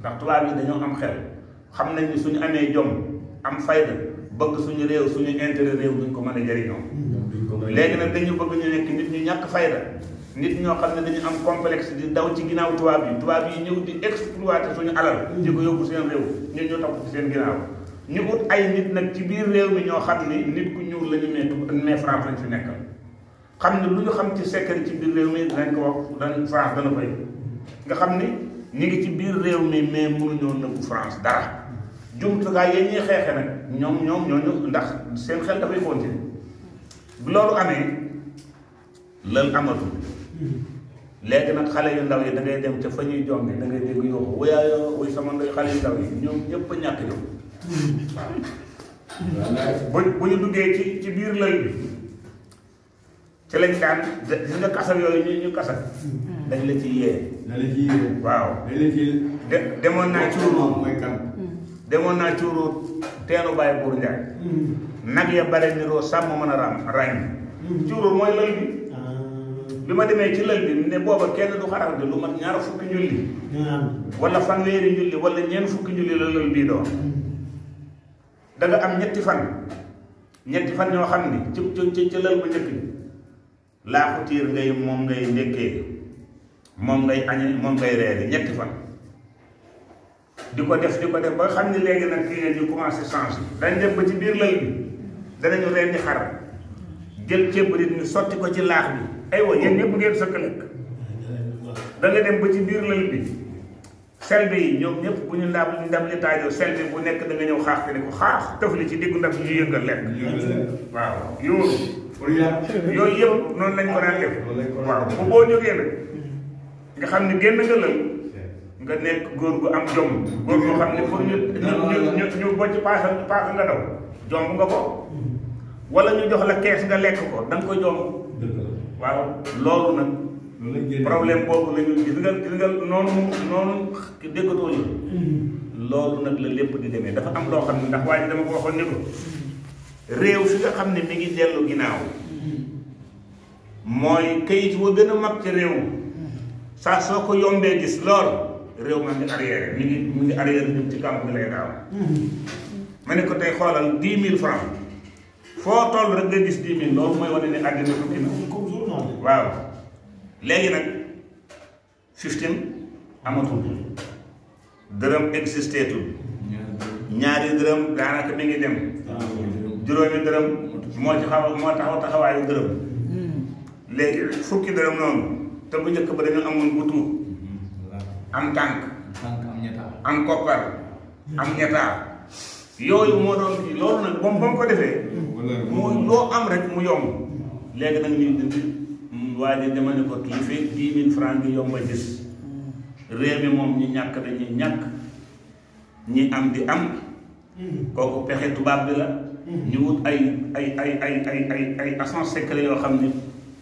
ndax tubaab yi dañoo am xel xam nañ ni suñu amee jom am fayda bëgg suñu réew suñu intérêt réew duñ ko mën a jëriñoo léegi nag dañu bëgg ñu nekk nit ñu ñàkk fayda nit ñoo xam ne dañu am complexe di daw ci ginnaaw tubaab yi ñëw di exploiter suñu alal di ko yóbbu seen réew ñun ñu topp ci seen ginnaaw ñu ut ay nit nag ci biir réew mi ñoo xam ni nit ku ñuul la ñu mais France lañ fi nekkal xam ne lu ñu xam ci secret ci biir réew mi dinañ ko wax dañ France dana koy nga xam ni ñu ngi ci biir réew mi mais mënuñoo nëbbu France dara jumtukaay yéen ñuy xeexe nag ñooñu ndax seen xel dafay continuer bu loolu amee lël amatul léegi nag xale yu ndaw yi da ngay dem ca fa ñuy jonge da ngay dégg yoo wayaayoo way sama ndoy xale yu ndaw yi ñoom ñëpp a ñàkk jom waaw bu ñu duggee ci biir lël bi ci lañ daan gis nga kasal yooyu ñu kasal dañ la ci yee waaw demoon naa cuuru demoon naa cuuru teenu bàyyi buur njaay nag ya bare niroo sàmm mën a ràññ cuuru mooy lël bi ma demee ci lël bi ne booba kenn du xaral de lu mat ñaar fukki julli wala fanweeri julli wala ñeent fukki julli la lël bii doon da nga am ñetti fan ñoo xam ni ci lël bu njëkk bi laaxu tiir ngay moom ngay ndékkee moom ngay añe moom ngay reere ñetti fan di ko def ba xam ni léegi nag kii ñu commencé changer dañ dem ba ci biir lël bi danañu rendi xar jël ceeb nit ñu sotti ko ci laax bi aywa yéen ñëpp ngeen sëkk lekk da nga dem ba ci biir lël bi selbe yi ñoom ñëpp bu ñu ndam li taajoo selbe bu nekk da nga ñëw xaax te ne ko xaax tëfli ci diggu ndab ñu yëngal lekk waaw yooyu yëpp noonu lañ ko daan def waaw bu boo jógee nag nga xam ne génn nga lël nga nekk góor gu am jom góor gu xam ne pour ñu bocc paasa nga daw jomb nga ko wala ñu jox la kees nga lekk ko da nga ko jomb waaw loolu nag problème boobu la ñu gis nga noonu déggatoo yi loolu nag la lépp di demee dafa am loo xam ne ndax waaye dama ko waxoon ni ko réew fi nga xam ne mi ngi dellu ginnaaw mooy kayit wa gën a mag ci réew saa soo ko yombee gis lool réew ma ngi arrière mi ngi arrière jëm ci kàmb gi lay daaw ma ne ko tey xoolal 10 000 francs foo toll rek nga gis 10 000 loolu mooy wane ne àddina tukki na waaw léegi nag 15 amatul dërëm existé tul ñaari dërëm daanaka mi ngi dem juróomi dërëm moo taxawaayu dërëm léegi fukki dërëm noonu te bu njëkk ba dañu amoon butu am tànk am koppar am ñettaar yooyu moo doon fii loolu nag ba mu ko defee mu loo am rek mu yomb léegi nag ñuy dindi waaye dama ne ko kii fekk 10 000 francs ngi yomb a gis réew mi moom ñi ñàkk dañuy ñàkk ñi am di am kooku pexe tubaab bi la ñu wut ay agents secrets yoo xam ne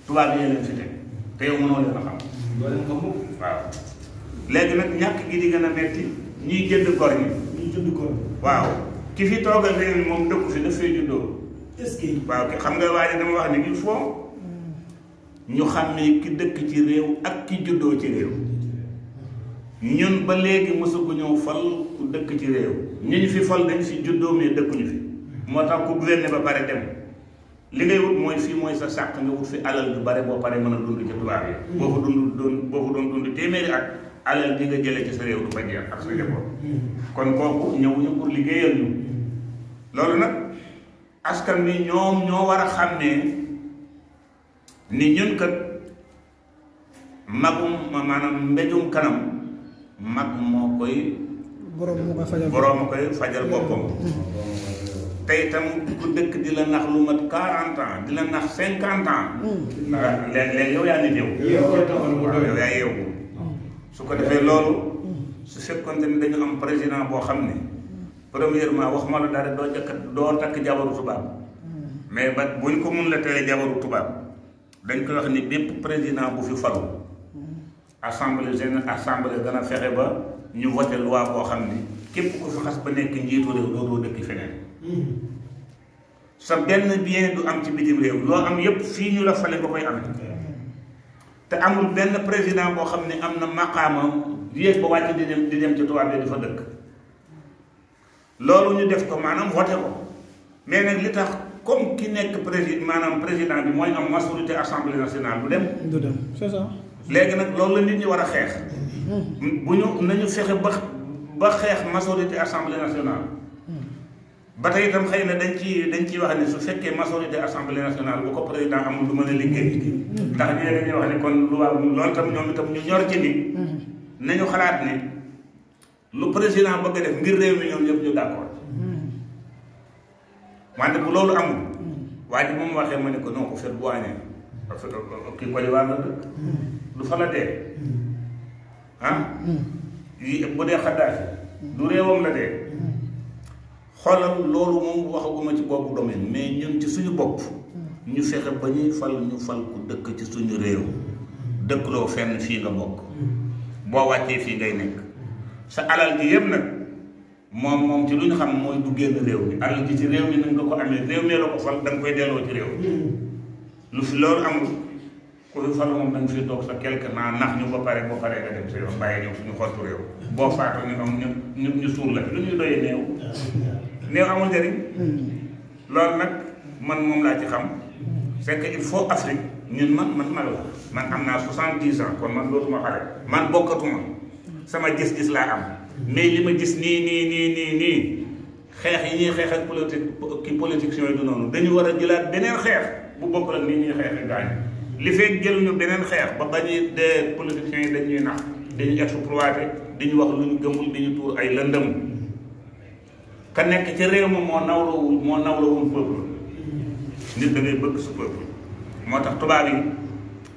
tubaab yi leen fi teg te yow mënoo leen a xam waaw léegi nag ñàkk gi di gën a metti ñuy jënd gor ñi waaw ki fi toogal réew mi moom dëkku fi daf fee juddoo est-ce que waaw xam nga waaye dama wax ni il faut ñu xàmmee ki dëkk ci réew ak ki juddoo ci réew ñun ba léegi mësugu ñëw fal ku dëkk ci réew ñu fi fal dañ fi juddoo mais dëkkuñu fi moo tax ku gouverner ba pare dem li ngay wut mooy fii mooy sa sàq nga wut fi alal bu bare boo pare mën a dund ci tubaab yi boo fa doon dund téeméeri at alal di nga jëlee ci sa réew du fa jeex ak sa njaboot kon kooku ñëwuñu pour liggéeyal ñu loolu nag askan wi ñoom ñoo war a xàmmee ni ñun kat magum maanaam mbéjum kanam mag moo koy borom moo koy fajal borom koy fajal boppam tey itam ku dëkk di la nax lu mat 40 ans di la nax 50 ans léegi yow yaa nit yow yaa yeewu su ko defee loolu su fekkoon ni dañu am président boo xam ne premièrement wax ma la dara doo takk jabaru tubaab mais ba buñ ko mun la tere jabaru tubaab dañ koy wax ni bépp président bu fi falu assemblée générale assemblée dana fexe ba ñu voté loi boo xam ni képp ku fi xas ba nekk njiitu réew dootoo dëkk feneen sa benn bien du am ci bitim réew loo am yépp fii ñu la fale nga koy am te amul benn président boo xam ne am na maqaama yéeg ba wàcc di dem ci tubaab yi di fa dëkk loolu ñu def ko maanaam voté ko mais nag li tax comme ki nekk président bi mooy am majorité assemblée nationale du dem c'est ça léegi nag loolu la nit ñi war a xeex bu ñu nañu fexe ba xeex majorité assemblée nationale ba tey itam xëy na dañ ciy wax ne su fekkee majorité assemblée nationale bu ko président amul du mën a liggéey ndax ñee dañuy wax ne kon loolu tam ñoom itam ñu ñor ci ni nañu xalaat ne lu président bëgg a def ngir réew mi ñoom ñëpp ñu d'accord wante bu loolu amul waa ji moom waxee ma ne ko non ko fet bu añee parce que kii Côte d'Ivoire la dëkk du fa la dee bu dee Kadhafi du réewam la dee xoolal loolu moom waxaguma ci boobu domaine mais ñun ci suñu bopp ñu fexe ba ñuy fal ñu fal ku dëkk ci suñu réew dëkkloo fenn fii nga bokk boo wàccee fii ngay nekk sa alal ji yëpp nag moom ci lu ñu xam mooy du génn réew mi alal ji ci réew mi nag nga ko amee réew mi la ko fal da nga koy delloo ci réew lu fi loolu amul ku fi fal moom da nga fi toog sa quelque temps nax ñu ba pare nga dem sa yoon bàyyi ñëw suñu xottu réew boo faatoo ñu am ñu suur la fi lu ñuy doyee néew amul njëriñ loolu nag man moom laa ci xam c'est que il faut Afrique ñun man am naa 70 ans kon man dootuma xale man bokkatuma sama gis-gis laa am mais li ma gis nii xeex yi ñuy xeex ak politiciens yi du noonu dañu war a jëlaat beneen xeex bu bokkul ak ni ñuy xeex gaañ li fekk jëluñu beneen xeex ba bañuy dee politiciens yi dañuy nax dañuy exploité dañu wax lu ñu gëmul dañu tuur ay lëndëm ka nekk ci réew ma moo nawlawul peuple nit da ngay bëgg sa peuple moo tax tubaab yi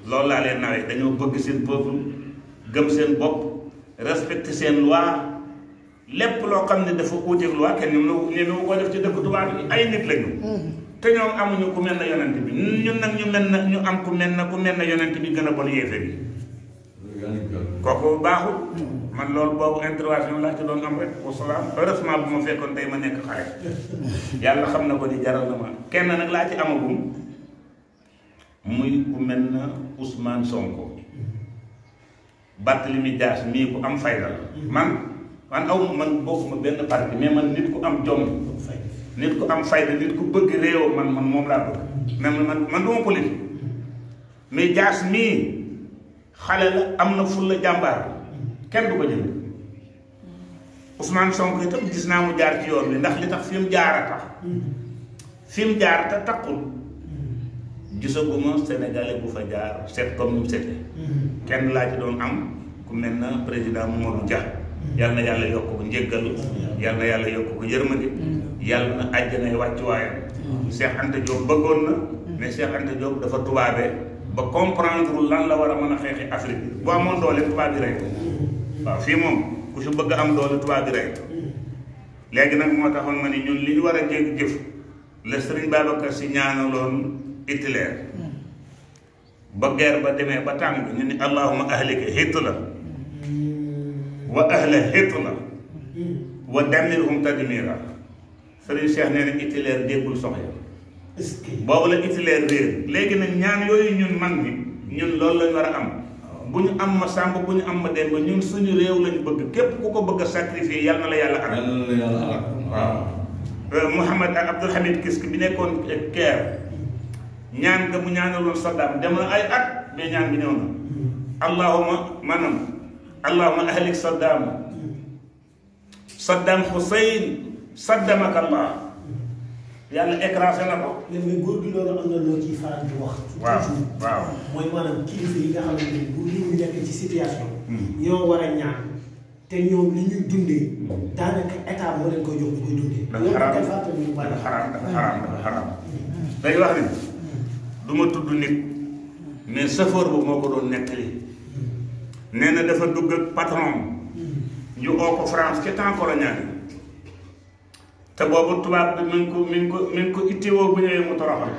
loolu laa leen nawee dañoo bëgg seen peuple gëm seen bopp respecter seen loi lépp loo xam ne dafa uuteeg loi kenn ñoom ko def ci dëkk tubaab yi ay nit lañu te ñoom amuñu ku mel na yonent bi ñun nag ñu am ku mel na yonent bi gën a bon yéefe bi kooku baaxul man loolu boobu intervention laa ci doon am rek wasalaam heureusement bu ma fekkoon tey ma nekk xale yàlla xam na ko di jaral na ma kenn nag laa ci amagum muy ku mel na Ousmane Sonko Barthélémy Dias mii ku am fayda la man bokkuma benn parti mais man nit ku am jom nit ku am fayda nit ku bëgg réew man moom laa bëgg même man duma politique mais Dias mii xale la am na fulla jàmbaar kenn du ko jël Ousmane Sonko itam gis naa mu jaar ci yoon bi ndax li tax fi mu jaar a tax fi mu jaar te takkul gisaguma sénégalais bu fa jaar seet comme ni mu seetee kenn laa ci doon am ku mel na président Mamadou Dia yal na yàlla yokk ko njéggal yal na yàlla yokk ko yërmande yàlla na àjjanay wàccuwaayam Cheikh Anta Diop bëggoon na mais Cheikh Anta Diop dafa tubaabe ba comprendre lan la war a mën a xeexi Afrique bu amoon doole tubaab bi rey waaw fii moom ku si bëgg am doole tubaab bi rey léegi nag moo taxoon ma ni ñun li ñu war a jéggi jëf la Serigne Babacar Sy ñaanaloon Hitler ba guerre ba demee ba tàng ñu ni allahumma ahlika Hitler wa ahla Hitler wa damirhum tadmira Serigne Cheikh nee na Hitler déggul soxla boobu la Hitler réer léegi nag ñaan yooyu ñun mag ñun loolu lañ war a am bu ñu am ma sàmb bu ñu am ma dem ba ñun suñu réew lañu bëgg képp ku ko bëgg a sacrifier yal na la yàlla arak waaw Mouhamad Abdoul Hamid Kiski bi nekkoon Caire ñaan nga mu ñaanaloon Saddam dem na ay at mais ñaan bi ñëw na allahumma ahlik Saddam Hussein saddamaka Allah yàlla écrasé na ko. mais góor gi loolu am na loo ciy faral di wax. waaw mooy maanaam kilifa yi nga xamante ni bu ñu nekk ci situation. ñoo war a ñaan te ñoom li ñuy dundee daanaka état moo leen koy jox ñu koy dundee. dafa xaraam dafa xaraam day wax ni du ma tudd nit mais chauffeur ba moo ko doon nettali nee na dafa dugg ak patron ñu oo ko France ci temps colonial te boobu tubaab bi mi ngi ko ittiwoo bu ñëwee mu toroxal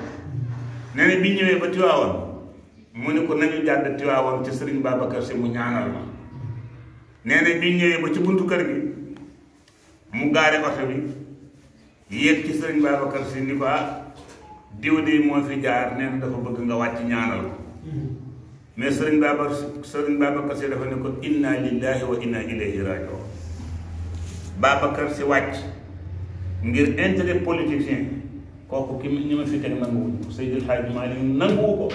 nee na bi ñëwee ba Tiwaawoon mu ne ko nañu jàdd Tiwaawoon ci Serigne Babacar Sy mu ñaanal ma nee na bi ñëwee ba ci buntu kër gi mu gaare oto bi yéeg ci Serigne Babacar Sy ni ko diw de moo fi jaar nee na dafa bëgg nga wàcc ñaanal ko mais Serigne Babacar Sy dafa ne ko inna lillahi wa inna ilayhi raji'un. Babacar Sy wàcc ngir intérêt politicien kooku ki ñi ma fi teg nanguwuñ ko Seydil Hadji Malick nanguwu ko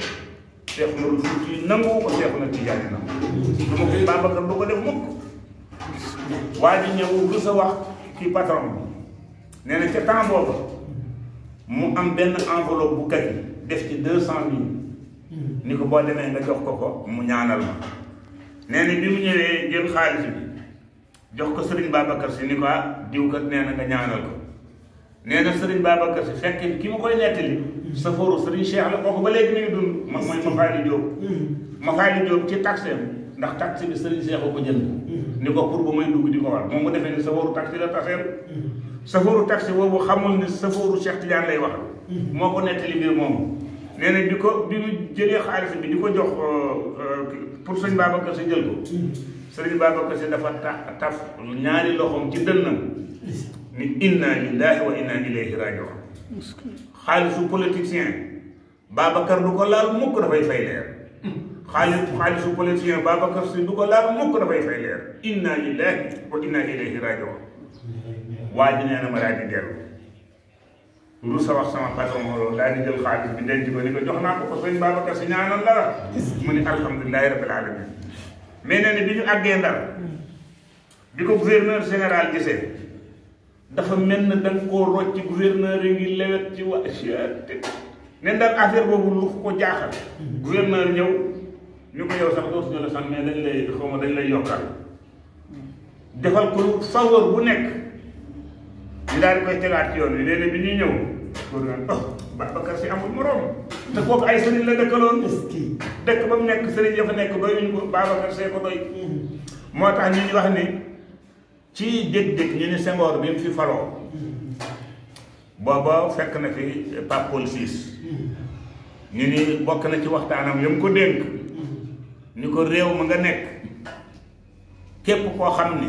Cheikh Oumar Fouti nanguwu ko Cheikh na Tidiane nangu du ma ko Babacar du ko def mukk waa ji ñëw lu sa wax kii patron bi nee na ca temps boobu mu am benn enveloppe bu kay def ci 200.000 ni ko boo demee nga jox ko mu ñaanal ma nee na bi mu ñëwee jël xaalis bi jox ko Serigne Babacar Sy ni ko diw kat nee na nga ñaanal ko nee na Serigne Babacar Sy fekk ki ma koy nettali safooru Serigne Cheikh la kooku ba léegi mi ngi dund mooy Mafali Diop Mafali Diop ci taxeem ndax taxi bi Serigne Cheikh ko jënd ni ko pour ba may dugg di ko war moom mu defee ni safooru taxi la taxeem safooru taxi boobu xamul ni safooru Cheikh Tidiane lay wax moo ko nettali biir moom nee na bi mu jëlee xaalis bi di ko jox pour Serigne Babacar Sy jël ko Serigne Babacar Sy dafa taf ñaari loxoom ci dënnam ni inna lillahi wa inna ilayhi raji'un. xaalisu politicien Babacar du ko laal mukk dafay fay leer xaalisu politicien Babacar Sy du ko laal mukk dafay fay leer inna lillahi wa inna ilayhi raji'un. waa ji nee na ma daal di dellu lu sa wax sama patron loolu daal di jël xaalis bi denc ko ni ko jox naa ko Serigne Babacar Sy ñaanal la mu ni alhamdulillahi rabbil alamin. mais nee na bi ñu àggee Ndar bi ko gouverneur général gisee dafa mel na da nga koo rocc ci gouverneur yi ngi lewet ci waa ne Ndar affaire boobu lu ko jaaxal gouverneur ñëw ñu ko yow sax dootuñu la sax mais dañ lay xaw ma dañ lay yokkal defal ko faveur bu nekk ñu daal di koy tegaat ci yoon wi nee na bi ñuy ñëw pour Babacar Sy amul morom te kooku ay sëriñ la dëkkaloon dëkk ba mu nekk sëriñ ya fa nekk doyuñ ko Babacar Sy ko doy moo tax ñu wax ni ci dég-dég ñu ni Senghor bi mu fi faloo booba fekk na fi Pape Paul Ciss ñu ni bokk na ci waxtaanam yam ko dénk ni ko réew ma nga nekk képp koo xam ni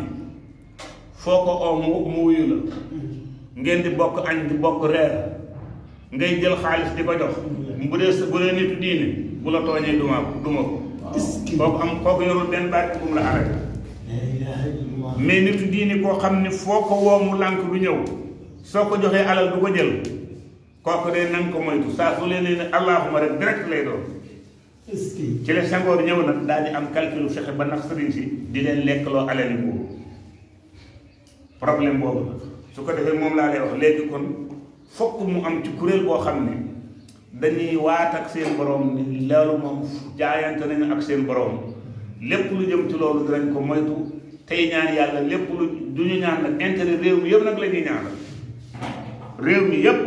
foo ko oo mu wuyu la ngeen di bokk añ di bokk reer ngay jël xaalis di ko jox bu dee nitu diine bu la tooñee duma ko kooku yorul benn baat bu mu la arrêté mais nitu diine koo xam ni foo ko woo mu lànk du ñëw soo ko joxee alal du ko jël kooku de nanga ko moytu saa su leen ne allahuma rek direct lay doon ci la Senghor ñëw nag daal di am calcul fexe ba nax sëriñ si di leen lekkloo alali boobu problème boobu su ko defee moom laa lay wax léegi kon fokk mu am ci kuréel boo xam ne dañuy waat ak seen borom ni loolu moom jaayante nañu ak seen borom lépp lu jëm ci loolu dinañ ko moytu tey ñaan yàlla lépp lu du ñu ñaan nag intérêt réew mi yëpp nag la ñuy ñaanal réew mi yëpp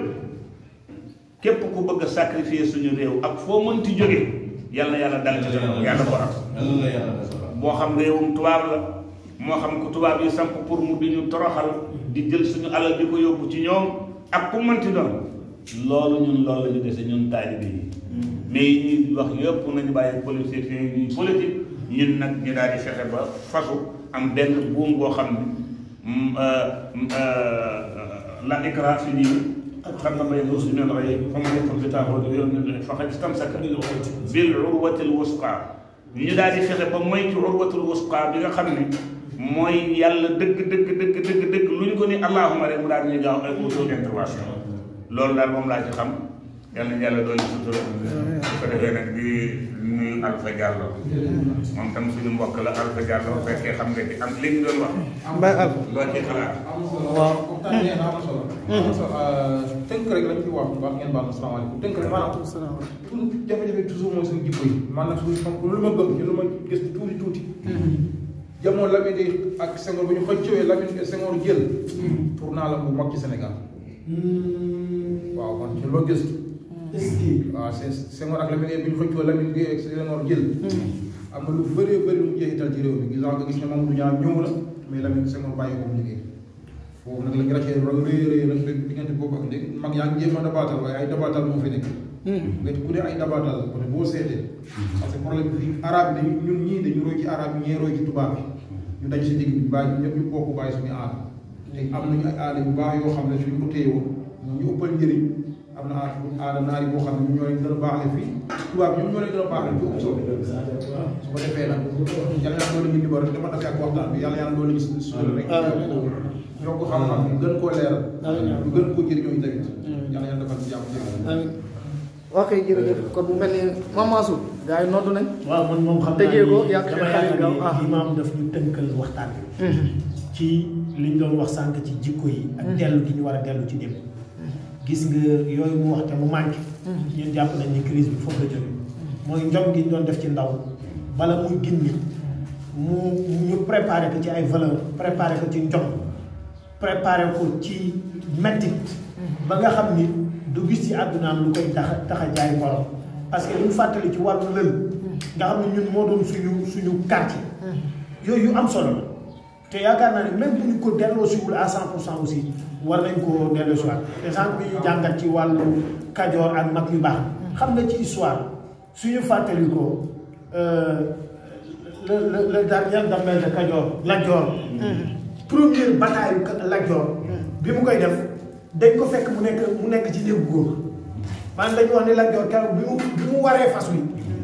képp ku bëgg a sacrifier suñu réew ak foo mënti jóge yàlla yàlla dal ci sa yàlla ko am moo xam réewum tubaab la moo xam ko tubaab yi samp pour mu di ñu toroxal di jël suñu alal di ko yóbbu ci ñoom ak ku mënti doon loolu ñun loolu la ñu dese ñun taalibe yi mais ñuy wax yëpp nañu bàyyi politique yi politique ñun nag ñu daal di fexe ba fasu am benn buum boo xam ne la ikra fi diin xam na bay ruus min ray fa ma nekkoon fi taxaw yoon faqad istamsaka bil urwatil wusqa ñu daal di fexe ba mooy ci urwatul wusqa bi nga xam ne mooy yàlla dëgg lu ñu ko ni allahuma rek mu daal di ñu gaaw ay auto intervention loolu daal moom laa ci xam yal na yàlla doon sutura su ko defee nag di nuyu Alpha Diallo moom tam suñu mbokk la Alpha Diallo fekkee xam nga ci am li ñu doon wax Mbaye Alpha loo ci xalaat waaw waxtaan bi am na solo tënk rek lañ ci wax bu baax ngeen baal ma salaamaaleykum tënk rek maanaam jafe-jafe toujours mooy suñu jikko yi maanaam suñu xam lu ma gëm ci lu ma gis tuuti jamono Lamine Gueye ak Senghor bu ñu xëccëwee Lamine Senghor jël tournant la bu mag ci Sénégal waaw man ci loo gëstu waaw Senghor ak Lamine Gueye bu ñu xëccoo Lamine Gueye ak Senghor jël am na lu bëree bëri lu mu jeexital ci réew mi gis nga gis ne Mamadou Niang ñëw la mais Lamine Senghor bàyyi ko mu liggéey foofu nag lañ racee rëy rek diggante boobu ak léegi mag yaa ngi jéem a dabaatal waaye ay dabaatal moo fi nekk nga ku dee ay dabaatal côté boo seetee parce que problème bi fii arabe bi ñun ñii dañu roy ci arabe yi ñee roy ci tubaab bi ñu dañ si digg bi bàyyi ñëpp ñu bokk bàyyi suñu aada te am nañu ay aada yu baax yoo xam ne suñu ko téye woon ñu ëppal njëriñ am na aada naari boo xam ne ñoo leen gën a baaxle fii tubaab ñoom ñoo leen gën a baaxle ci ëpp solo su ko defee nag yàlla yàlla loolu ñu dimbal rek dama dafee ak waxtaan bi yàlla yàlla loolu ñu suñu rek yokk xam-xam ñu gën koo leeral ñu gën koo jëriñoo tamit yàlla yàlla defal jàmm ok jërëjëf kon bu mel ni Mamadou gars yi noddu nañ. waaw man moom xam tëjee ko yàq dama yaakaar ni imaam daf ñu tënkal waxtaan bi ci liñ doon wax sànq ci jikko yi ak dellu gi ñu war a dellu ci démb gis nga yooyu mu wax te mu manqué ñun jàpp nañ ni crise bi foofu la jóge mooy njom gi ñu doon def ci ndaw bala muy gindi mu ñu préparé ko ci ay valeur préparé ko ci njom préparé ko ci mettit ba nga xam ni du gis ci àddunaam lu koy tax a jaay ngorom parce que li ñu fàttali ci wàllu lël nga xam ne ñun moo doon suñu quartier yooyu yu am solo la te yaakaar naa ne même bu ñu ko delloo siwul à 100% aussi war nañ ko delloo si waat te sànq bi ñu jàngat ci wàllu kajoor ak mag yu baax xam nga ci histoire suñu fàttali ko le dernier damel de Kajoor Lat Joor première bataille Lat Joor bi mu koy def dañ ko fekk mu nekk ci néegu góor man dañu wax ni Lat Joor keroog bi mu waree fas wi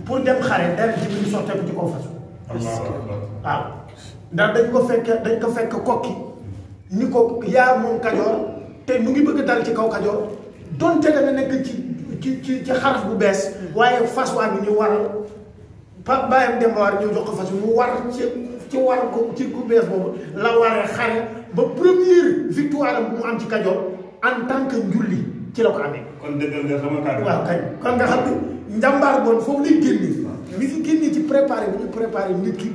pour dem xare dara ji bi ñu sotteeku ci kaw fas wi waaw ndax dañ ko fekk kokki ni ko yaa moom Kajoor te mu ngi bëgg dal ci kaw Kajoor donte dana nekk ci xaraf bu bees waaye fas waa ngi ñu waral pa bàyyam dem war ñëw jox ko fas wi mu war ci war ko ci ku bees boobu la waree xare ba première victoire bu mu am ci Kajoor en tant que njulli ci la ko amee. kon dëggal nga sama kàddu. waaw kañ kon nga xam ne njàmbaar boon foofu lay génnee. mi ngi génnee ci préparé bu ñu préparé nit ki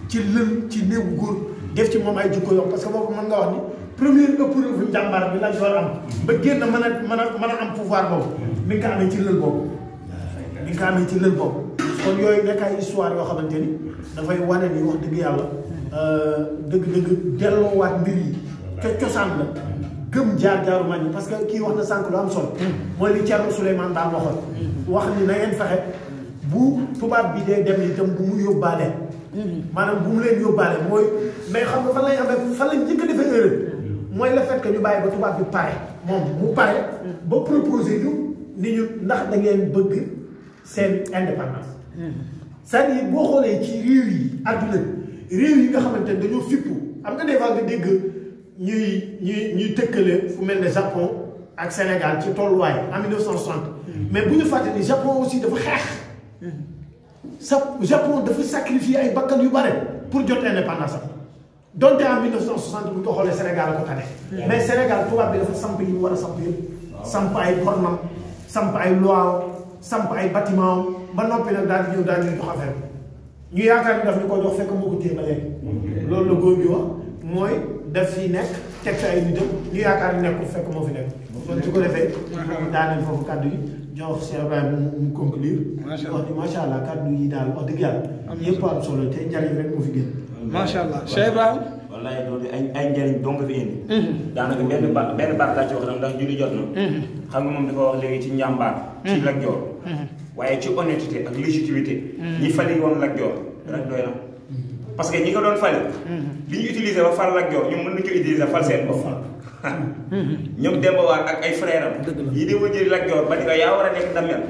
ci lël ci néegu góor def ci moom ay jikko yoo parce que boobu mën nga wax ni première épreuve njàmbaar bi la Joor am ba génn mën a am pouvoir boobu mi ngi ko amee ci lël boobu. mi ngi ko amee ci lël boobu kon yooyu nekk ay histoire yoo xamante ni dafay wane ni wax dëgg yàlla dëgg-dëgg delloowaat mbir yi ca cosaan la. gëm jaar-jaaru mag ñi parce que kii wax na sànq lu am solo. mooy li Thierno Souleymane daan waxoon. wax ni na ngeen fexe bu tubaab bi dee dem itam bu mu yóbbaale. maanaam bu mu leen yóbbaale mooy mais xam nga fan lañ njëkk a defee erreur. mooy le fait que ñu bàyyi ba tubaab bi pare moom mu pare. ba proposé ñu ni ñu ndax da ngeen bëgg seen indépendance. c'est-à-dire boo xoolee ci réew yi àdduna réew yi nga xamante ne dañoo fippu am nga des fois nga dégg. ñuy tëkkale fu mel ne Japon ak Sénégal ci tolluwaay en 1960. mais bu ñu fàtte ni Japon aussi dafa xeex Japon dafa sacrifier ay bakkan yu bare pour jot indépendance am donte en 1960 bu ñu ko xoolee Sénégal la ko tane. mais Sénégal tubaab bi dafa samp yi mu war a samp yëpp. samp ay bornam samp ay loi samp ay bâtiment ba noppi nag daal di ñëw daal di jox affaire bi ñu yaakaar ni daf ñu ko jox fekk moo ko téye ba léegi. loolu la góor gi wax mooy. def fii nekk teg sa ay nitam ñu yaakaar ni nekkul fekk moo fi nekk. kon su ko defee. daaneel foofu kaddu yi jox Cheikh Ibrahima mu conclure. macha allah wax ni macha allah kaddu yi daal wax dëgg yàlla. yëpp am solo te njariñ rek moo fi génn. macha allah Cheikh Ibrahima. wallaay loolu ay njariñ dong nga fi indi. daanaka benn baat laa ci wax ndax julli jot na. xam nga moom dafa wax léegi ci njàmbaar. ci Lat Joor. waaye ci honnêteté ak légitimité. ñi fali woon Lat Joor rek doy na. parce que ñi ko doon fale li ñu utilisé ba fal Lat Joor ñoom mën nañu ko utiliser fal seen bopp. ñoom Demba War ak ay frère am yi de jëri Lat Joor ba ni ko yaa war a nekk damel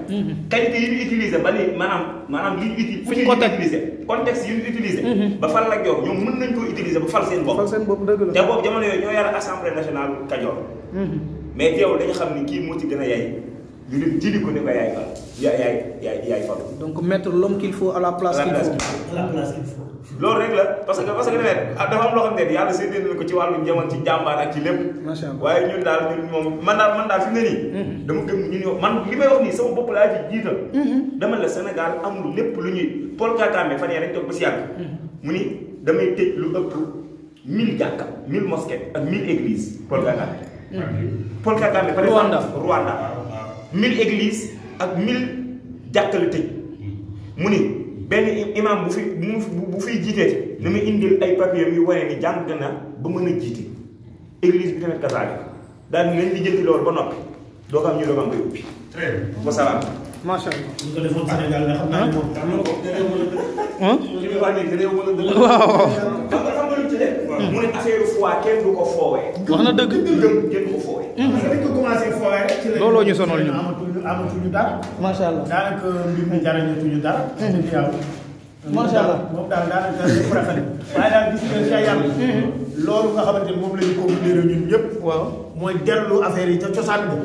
qualité yi ñu utilisé ba ni maanaam li ñu utilisé fu ñu ko utilisé contexte yi ñu utilisé ba fal Lat Joor ñoom mën nañ koo utiliser ba fal seen bopp te boobu jamono yooyu ñoo yara assemblée nationale Kajoor mais teewul dañu xam ni kii moo ci gën a yaay ñu dem jëli ko ne ko yaay fal yaay fal donc mettre l'homme qu'il faut à la place qu'il faut loolu rek la parce que dafa am loo xam ne yàlla séddee na ko ci wàllu njëmal ci jàmbaar ak ci lépp. macha allah waaye ñun daal ñun moom man daal fi mu ne nii. dama gëm ñun man li may wax nii sama bopp laa ci jiital. dama la Sénégal amul lépp lu ñuy Paul Kagame fan yii rek toog ba si yàgg. mu ni damay tëj lu ëpp 1000 jàkka 1000 mosquées ak 1000 églises Paul Kagame. Paul Kagame par exemple Rwanda 1000 églises ak 1000 jàkka la tëj mu ni benn imam bu fiy jiitee na muy indil ay papier yu wane ni jàng na ba mën a jiite église bi tamit kasaale daal di leen di jënti loolu ba noppi doo ko am ñu doog am koy ubbi. très bien wasalaam. macha allah. ñu ko defoon Sénégal nga xam naa ne moom. am na ko réew mën a dëgg. li muy wax nii réew mën a dëgg. waaw. xam nga lu ci def. mu ne affaire foi kenn du ko foowee. wax na dëgg. gëm kenn du ko foowee. parce que dañ ko commencé foowee rek. ci la looloo ñu sonal ñun. amatuñu dara. macha allah. daanaka mbir mi jarañatuñu dara. macha allah moom daal daanaka lépp rafet na. waaye daal gis nga ca yàlla. loolu nga xamante ni moom la ñu conclure ñun ñëpp. waaw mooy dellu affaire yi ca cosaan bi.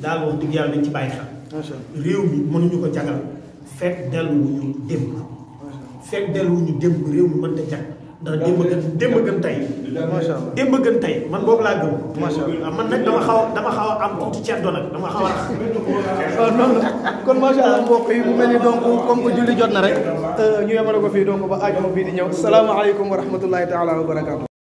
daal wax dëgg yàlla dañ ci bàyyi xel. macha allah réew mi mënuñu ko jagal fekk delluwuñu démb. fekk delluwuñu démb réew mi mënta jag ndax démb gën tey. macha allah démb gën tey man boobu laa gëm. macha allah man nag dama xaw a am tuuti ceddo nag dama xaw a. waaw noonu kon macha allah mbokk yi mu mel ni donc comme que julli jot na rek ñu yemale ko fii donc ba àjjuma bii di ñëw salaamaaleykum wa rahmatullahi taala wa barakaatu.